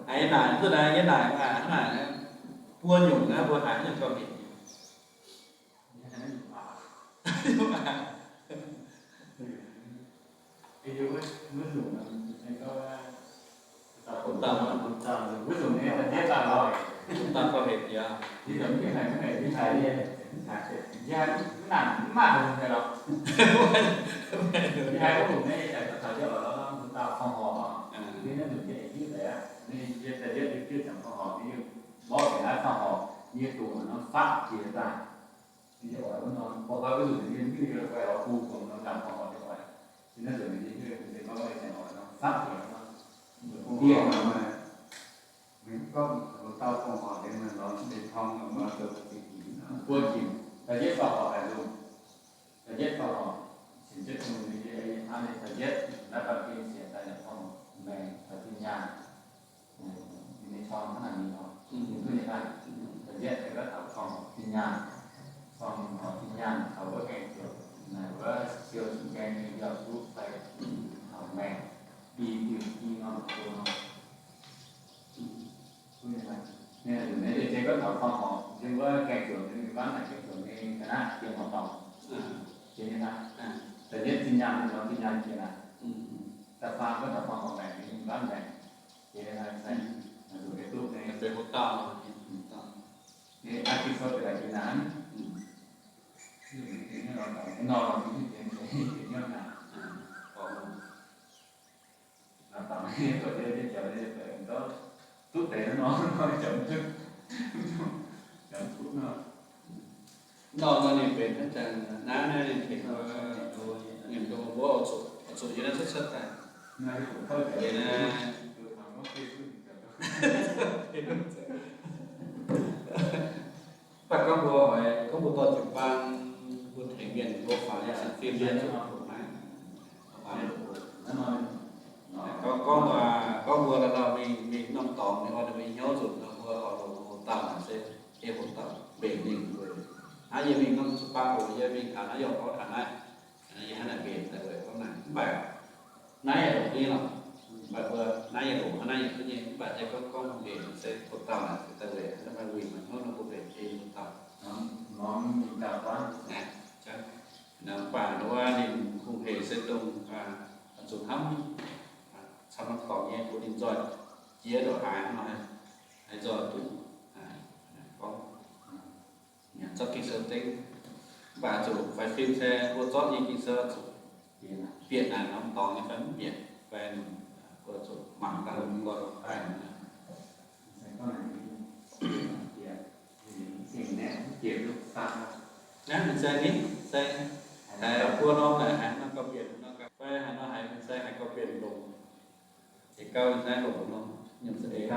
Aa, naaic zuqc naaic, yie naaic, yie naaic, buo nyungc naaiv mbuo haiz nyungc gauh hec. Dauh gauh hec jiex. Mbuo ginc, da'yietv fauv horc haaix nzungh, da'yietv fauv horc, cin jienv Tin-Hungh nyei hnamv nyei da'yietv, naaiv baamh gen sienx daaih nyei fauv horc maengc taux zinh nyaanh. Ninh nyei qorng hnangv naaic mingh oc. Ninh duqv nyei hnangv. Da'yietv se gorngv taux fauv horc zinh nyaanh, fauv horc zinh nyaanh taux wuov gaengh ziouc, naaic wuov siou cing gaeng nyei yauh zuqv fai taux maengh, i diuh i norm go nor. Ninh se gorngv taux fauv horc, se wuov gaengh ziouc nyei, mbuo naaic gaengh ziouc nyei ga'naaiv jiex horqc dorngx. Jiex nyei hnangv. Da'yietv zinh nyaanh, ninh lorz zinh nyaanh jiex naaic. Da'faam gorngv taux fauv horc maengc nyei, mbuo naaic jiex nyei hnangv. Zuqc duqv nyei, benx hoc dauh. Nyei Ging-Sou deix laaix jiex naaic. Nor, nor, Nor, nor ninh benx hnangv zanc naaiv, naaiv ninh tengx nyiemc dongh mbuo oix zuqc yiem naaiv cuotv cuotv daaih. Yiem naaiv, mv baac gorngv mbuo oix, gorngv mbuo dorh jiu-baang, mbuo tengx mienh mbuo faaux yaac fim yaac zuqc naaiv. Gorngv, gorngv, gorngv mbuo la'nauh mingh, mingh norm dorngx mingh oix ninh mbuo hnyouv nzunc nor, mbuo oix longc hoc dauh naaic se ei hoc dauh mbenc ninh mbuo. Hnangv yie mingh norm jiu-baang oc, yie mingh taux naaiv yaac gorngv taux naaiv, yie hnangv naaic mbenc daaih weic gorngv naaic. Mv baac naaiv yaac longc nyei lorqc. Mv baac mbuo naaiv yaac longc, hnangv naaiv yaac duqv nyei. Mv baac se gorngv, gorngv mbenc se hoc dauh naaic daaih weic hnangv naaiv wuic maaih hnyouv nor mbuo mbenc ei hoc dauh. Naaiv, mv baac wuov ninh hungh hec se dongh zuqc hnamv camv norm dorngx nyei, mbuo ninh nzoih jiex ndongc haaix nor, haaix nzoih duqv gorngv. Zorqv Ging-Sou dengv, Mv baac zuqc faix fim se mbuo zorqv nyei Ging-Sou zuqc bieqc naaic norm dorngx nyei fai mv bieqc, fai mbuo zuqc mangc daaih mbuo fai naaiv se ni, se haiz buo norm naaic haiz norm gauh bieqc norm gauh, fai haaix nor haiz se haiz gauh bieqc longc. Yietc gauh naaiv longc nor, nyiemc za'eix.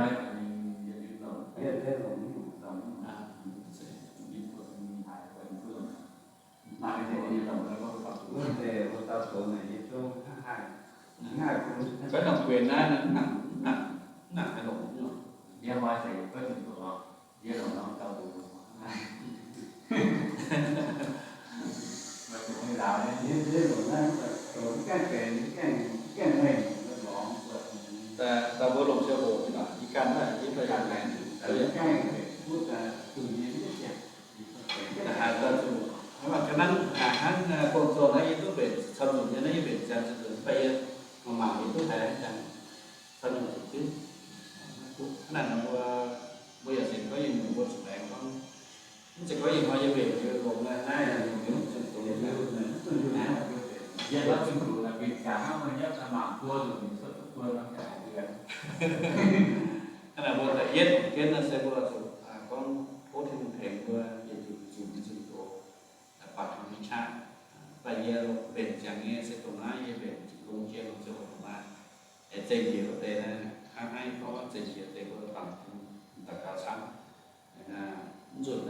Fai nangc guenx naaiv mv nangc, mv nangc, mv nangc haih longc nyei. Daaih mbuo longc ziangh hoc nyei, yie ganh naaiv yie fai yangh laengz, haaix dauh zuqc, mv baac ga'naaiv hnangv gong-zoh naaiv yie duqv mbenc caux nzunc nyei naaiv yie mbenc ziangx zuqc nzunc, mv baac yie mangc mangc yie duqv haiz haaix zanc caux nzunc zuqc diuv. Hnangv naaic nor mbuo, mbuo yaac se gorngv yie nyungc mbuo zuqc laengz gorngv, mv zeiz gorngv yie hnoi yie mbenc liuz longx naaiv, naaiv nyungc nyungc zuqc doz liuz, mv zuqc liuz naaiv, yie gorngv zuqc doz naaic mbenc ziangx hnangv mbuo nyei, mangc buo nzunc cuotv duqv buo norm jaax liuz. Hnangv naaic mbuo da'yietv jienv naaiv se mbuo zuqc gorngv tov Tin-Hungh tengx mbuo yietc nzunc zuqc doz. Daaih bangc taux nyei qaqv. Daaih yie mbenc ziangx nyei se dongh naaiv, yie mbenc longx jiex longx ziouc hoc maah. Aengx zengc njiec wuov deix naaiv, hnangv naaiv gorngv zengc njiec deix mbuo bangc daux gaux camv. Mv nzunc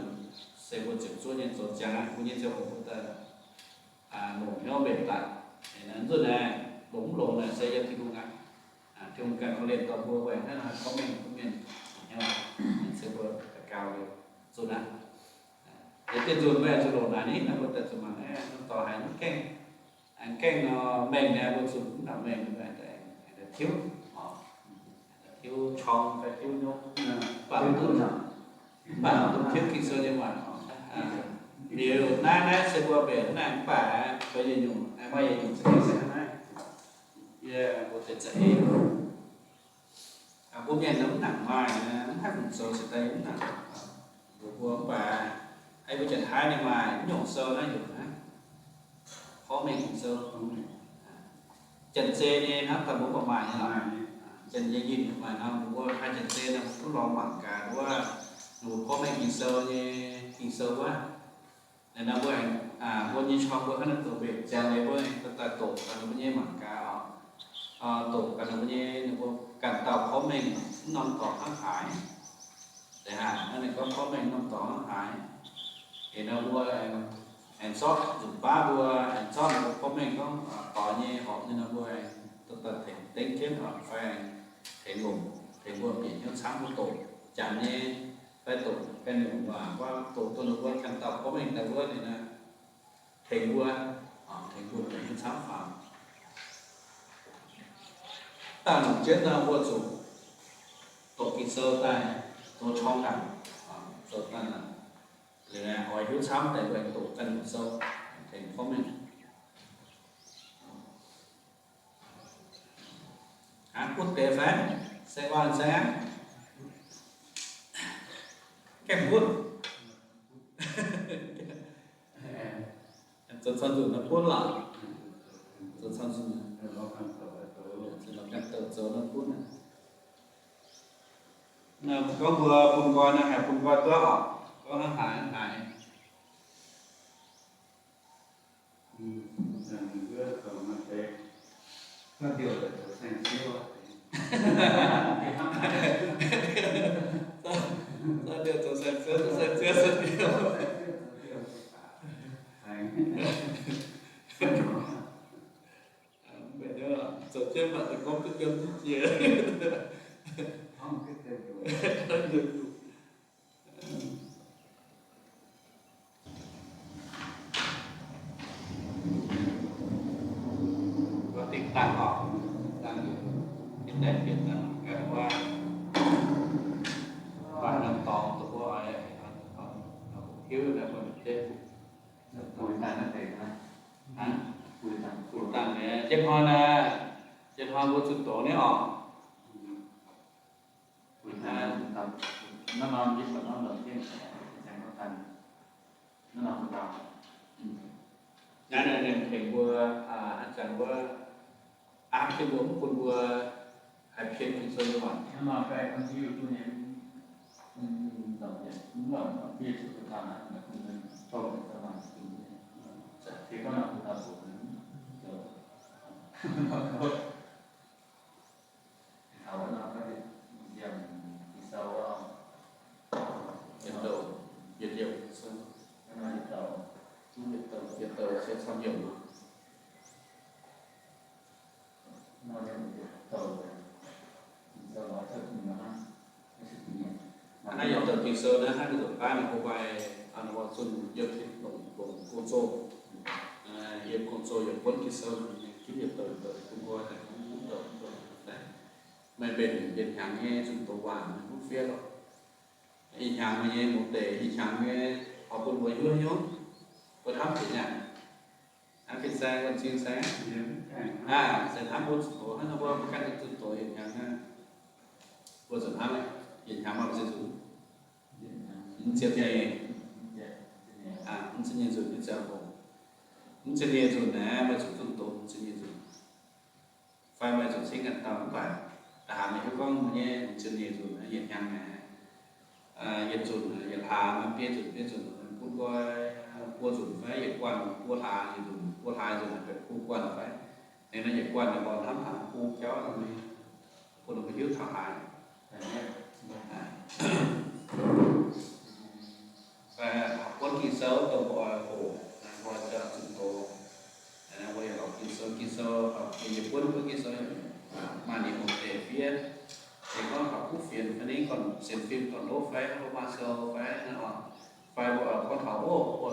se mbuo ziepc zuoqv nyei zoux ziangx aqv, mbuo nyei ziangh hoc mbuo daaih longc hnyouv mbenc daaih. Mv nzunc naaiv longx mv longx naaic se yiem Tin-Hungh aqv. Tin-Hungh ganh korv-lienh dorh mbuo weic hnangv naaiv gorngv mengh duqv mienh hnyouv, se mbuo daux gaux liuz nzunc aqv. Yie dieh nzunc mbuo aengx zuqc longc naaic ni, naaiv mbuo daaih zuqc mangc naaiv norm dorngx haiz mv gaengh, mv gaengh nor mengh nyei, mbuo zuqc mv nangc mengh, mbuo aengx daaih tiuv, tiuv qorng fai tiuv nyouv, mv baac mv dungx, mv baac mv dungx tiuv Ging-Sou nyei waac. Liuz naaiv, naaiv se mbuo mbenc naaiv mv baac mbuo yietc nyungc, maaih yietc nyungc se hnangv naaiv, yie mbuo deix za'eix. Mbuo mienh mv nangc maaih, mv haih fungc zoux se daaih mv nangc. Mbuo mv baac, mbuo Janx-Taiv ninh maaih mv nyungc sou naaiv heuc hnangv porv mengh sou. Janx-Zei nyei hnangv daaih mbuo mv baac maaih nyei lorqc. Janx-Zei nyei maaih nor, mbuo haih Janx-Zei nor mbuo duqv lorz mangc gaax wuov, ninh mbuo porv mengh Ging-Sou nyei, Ging-Sou wuov. Naaiv nor mbuo aengx, mbuo nyei qorng mbuo hnangv naaiv doqc mbenc ziangx liuz mbuo aengx daaih doqc gaax ninh mbuo nyei mangc gaax oc. Doqc gaax ninh mbuo nyei, ninh mbuo ganh dauh porv mengh mv norm dorngx hnangv haaix. Deix haaix, naaiv ninh gorngv porv mengh norm dorngx hnangv haaix. Liuz nor mbuo aengx zorqv nzunc baav mbuo aengx zorqv ninh mbuo porv mengh gorngv doix nyei horpc nyei nor mbuo aengx daaih tengx dengv jienv oc, fai aengx tengx longc, tengx mbuo bieqc hnyouv camv mbuo doqc janx nyei, fai doqc ganh nyungc waac, doqc duqv ninh mbuo ganh dauh porv mengh daaih wuov ninh tengx mbuo, tengx mbuo bieqc hnyouv camv faaux. Dangh longc jienv nor mbuo zuqc doqc Ging-Sou daaih zoux qorng aqv, zoux daaih aqv. Liuz oix hiuv camv deix mbuo aengx doqc ganh nyungc sou, tengx porv mengh. Hnangv butv deix fai? Se oix se hnangv? Gaengh butv. Zoux camv nzunc nor butv lorqc. Zoux camv nzunc, zoux ganh douc zoux nor butv aqv. Naaiv gorngv mbuo bun nqoi naaiv, haiz bun nqoi duqv oc. Gorngv hnangv haaix hnangv haaix. Mv baac zoux jienv mv baac deix gorngv duqv yiem duqv jiex. Mbuo dingh dangh oc, dangh liuz, yiem naaiv bieqc dangh ganh wuov, maaih norm dorngx dongh mbuo oix hiuv naaiv mbuo deix. Hnangv, dangh, dangh, jienv hnoi naaiv, jienv hnoi mbuo zuqc doqc nyei oc. Naaiv norm yie buatc norm lomc jienv, naaiv norm Naaiv ninh tengx mbuo, aa, hnangv zanc wuov, aapv jienv mbuo, mv bun mbuo haih pien Ging-Sou nyei waac. Yietc douc, yietc yiemc, yietc douc se camv yiemc. Hnangv naaiv yietc douc Ging-Sou naaiv, hnangv nzunc baav ninh mbuo maaih, aa, ninh mbuo zunh yiem tin longc, longc gong-zoh, yiem gong-zoh yaac buonv Ging-Sou, ginv yietc douc yietc douc bun mbuo daaih, mv douc mv douc daaih. Meih mbenc yietc hnyangx nyei zunh doz waac mv fiev lorqc. Ih hnyangx meih nyei muoz-deic, ih hnyangx nyei oix bun mbuo hiuv hnyouv, mbuo hnamv jiex nyaanh. Hnamv fin-saeng, wuonh cing saeng, aa, se hnamv mbuo zunh doz, hnangv nor mbuo mv ganh zunh doz yietc hnyangx naaiv, mbuo zuqc hnamv, yietc hnyangx maaih ziex nzunc, mv ziepc nyeic, aa, mv ziepc nyeic nzunc nyei ziangh hoc, mv ziepc nyeic nzunc naaiv meih zuqc zunh doz mv ziepc nyeic nzunc. Fai meih zuqc cingv ganh dauh mv baac, da'haaix meih hiuv gorngv mbuo nyei mv ziepc nyeic nzunc naaiv yietc hnyangx naaiv, yietc nzunc, yietc hlaax, biei nzunc, biei nzunc, bun nqoi, buo nzunc fai yietc guanh, buo hlaax yietc nzunc, buo hlaax nzunc, buo guanh fai, ninh naaiv yietc guanh ninh mbuo hnamv hnaangx buo jauv nor, bun ninh mbuo hiuv taux haaix. Fai buonv Ging-Sou dongh mbuo oix hoqc, mbuo oix zunh doz, mbuo yaac lorz Ging-Sou, Ging-Sou, yie buonv mbuo Ging-Sou maaih ninh hopv deix fiev. Ninh gorngv taux kuv fienx fai ninh gorngv sienx fim gorngv ndoqv fai Lomaa Sou fai, fai mbuo gorngv taux, o, mbuo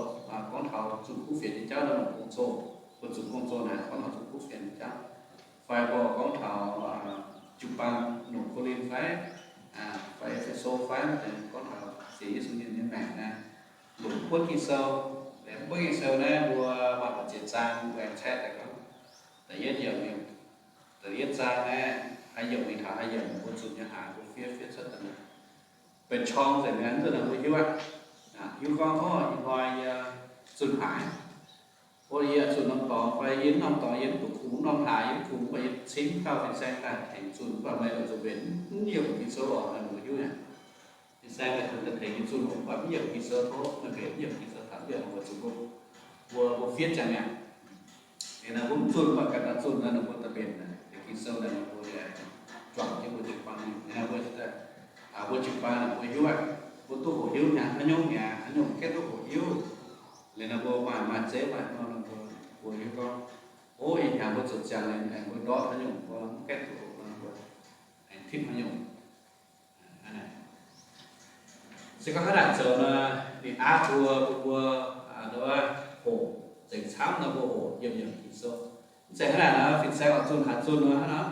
gorngv taux zunh kuv fienx nyei jauv nor, longc gong-zoh, mbuo zunh gong-zoh naaic gorngv taux zunh kuv fienx nyei jauv. Fai mbuo gorngv taux jiu-baang longc Ko^lin fai, fai E^fe^so fai, gorngv taux sienx Yesu nyei mienh maengc naaiv, longc buonv Ging-Sou. Buonv Ging-Sou naaiv mbuo maaih mbu'ziex zaang, mbuo aengx caeqv daaih gorngv, da'yietv yiemc, da'yietv zaang naaiv, haaix yiemc mingh taux haaix yiemc, mbuo zunh nyei haaix, mbuo fiev, fiev cuotv daaih. Benx qorng nzengc mi'aqv, mv duqv naaic mbuo hiuv aqv. Hiuv gorngv, o, ih hnoi yie zunh haaix, o, yie zunh norm dorngx fai yie mv norm dorngx, yie mv duqv kungx norm hlaax, yie mv kungx, mv baac yie cingv dauh fin-saeng daaih tengx zunh, mv baac meih zunh mbenc mv yiemc Ging-Sou oc, naaiv mbuo hiuv aqv. Fin-saeng meih zunh daaih tengx yie zunh oc, mv baac mv yiemc Ging-Sou, tov meih mbenc mv yiemc Ging-Sou taux mv yiemc, mbuo zunh mbuo, mbuo fiev ziangh mi'aqv. Liuz naaiv mbuo mv zunh, mv baac ganh daaih zunh naaiv, ninh mbuo daaih mbenc naaic, Ging-Sou naaic, ninh mbuo juangc jienv mbuo jiu-baang. Liuz naaiv mbuo, mbuo jiu-baang naaic mbuo hiuv aqv, mbuo duqv hoqc hiuv hnyangx haaix nyungc mi'aqv, haaix nyungc gaengh duqv hoqc hiuv. Liuz naaiv mbuo maaih, maaih zeiv maaih nor, mbuo, mbuo hiuv gorngv, o, ih hnyangx mbuo zuqc ziangh liuz aengx mbuo ndortv haaix nyungc, mbuo mv gaengh duqv hoqc nor, mbuo aengx tipv haaix nyungc. Se gorngv hnangv naaic zoux nor, ninh aapv mbuo, mbuo, mbuo, aa, hoqc nzengc camv nor, mbuo hoqc yiem yiem Ging-Sou. Mv zeiz hnangv naaic nor, fin-saeng oix zunh haaix zunh nor hnangv nor,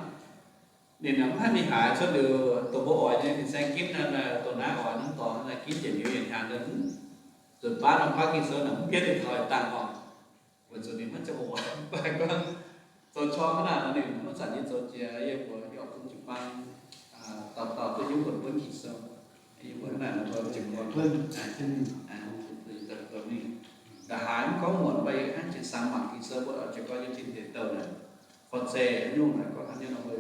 ninh mv haih mingh haaix cuotv liuz, dongh mbuo oix nyei fin-saeng ginv naaiv, dongh naaiv oix norm dorngx naaiv ginv njiec liuz yietc hnyangx, nzunc baav norm baav Ging-Sou naaic mv hietv ninh taux dangh orqc. Weic zuqc ninh maiv ziangh hoc, mv baac gorngv zoux qorng hnangv naaic nor, ninh maiv zanc nyei zoux jiex. Yie mbuox yie oix bun jiu-baang dauh dauh duqv hiuv buonv Ging-Sou. Yie mbuox hnangv naaic nor, jiu-baang, da'haaix mv gorngv muonc, mv baac yie hnangv jiex saang mangc Ging-Sou, mbuo oix jiu-baang yiem tin deic douh naaic, fon zeic haaix nyungc naaic, gorngv haaix nyungc nor, mbuo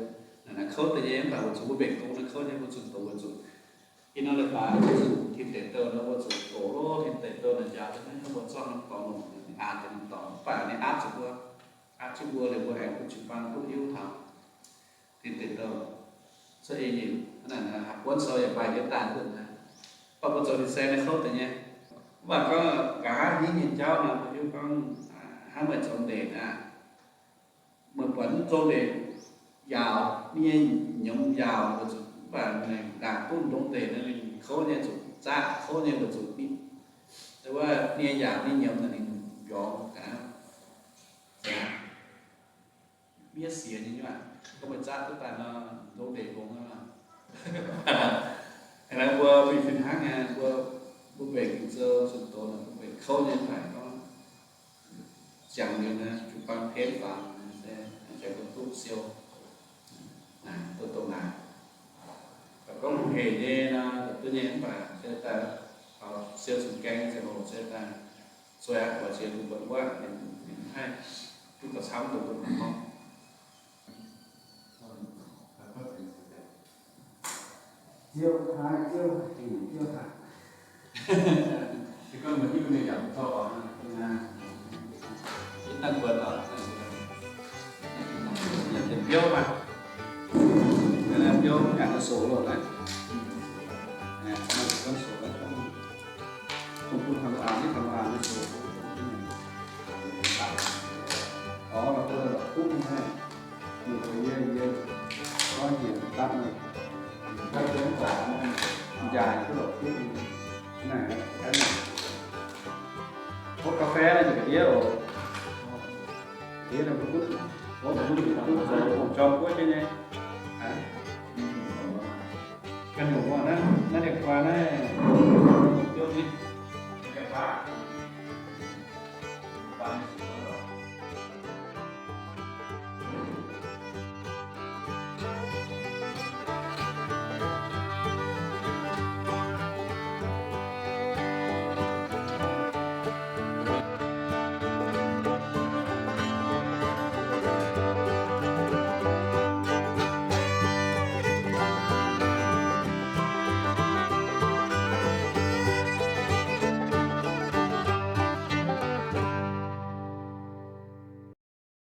naaic kouv deix nyei, mv baac weic zuqc mbuo mbenc gong naaiv kouv nyei, mbuo zunh doz weic zuqc ih nor leiz-baaix zunh tin deic douh nor, mbuo zuqc doz lov tin deic douh naaic njaaux deix naaiv, mbuo zorqv norm dorngx longc, ninh an deix norm dorngx, mv baac ninh aapv zuqc mbuo, aapv zuqc mbuo liuz mbuo aengx bun jiu-baang duqv hiuv taux tin deic douh. Cuotv i nyei, hnangv naaic, buonv sou yaac maaih yietc dangh nzunc naaiv. Mv baac mbuo zoux fin-saeng naaiv kouv deix nyei. Mv baac gorngv nqa'haav hingv nyei jauv nor, mbuo hiuv gorngv hnangv meih zoux ndeic naaiv, meih buatc mv zoux ndeic yaauc, ninh nyei nyiemz yaauc, mv baac naaic duqv ndongc ndeic naaiv ninh kouv nyei zuqc zaqv, kouv nyei weic zuqc ninh, wuov ninh nyei yaauc ninh nyiemz naaic ninh mbiorngz gaax. Miev siex nyei nyuoqc, gorngv meih zaqv duqv daaih nor, ndongc ndeic longx nor. Aa, mbuo fih fih hnangv nyei, mbuo, mbuo mbenc Ging-Sou zunh doz, mbuo mbenc kouv nyei daaih gorngv ziangx liuz naaiv, jiu-baang henv faaux se, se mbuo duqv siou naaic, duqv dongh naaic. Gorngv hungh hec nyei nor, duqv nyei mv baac se daaih, siou cun-gaeng se hoc se daaih Zueiz aqv, buatc ziex nduqc buatc wuov, ninh haih duqv gauh camv dongh mbuo mangc gorngv. Ziouv haiz, Ziouv hingh, Ziouv haiz. Ih hnoi buatc oc, yietc deix biouv maah. Biouv yaac maiv soux loh naaiv. Maiv soux, dongh bun taux aanx, taux aanx maiv soux. Orv, la'kuqv nyei, nyei, orv, njiec dapv nor, njaaic duqv la'kuqv nyei. Naaiv, hopv ga'fei naaiv njiec ga'ndiev oc. Ga'ndiev naaiv mbuo gunv, hopv mbuo gunv, gunv zoux hungh jorm guoqv jienv nyei. Ganh nyungc wuov naaiv, naaiv deix guaa naaiv, biouv ni.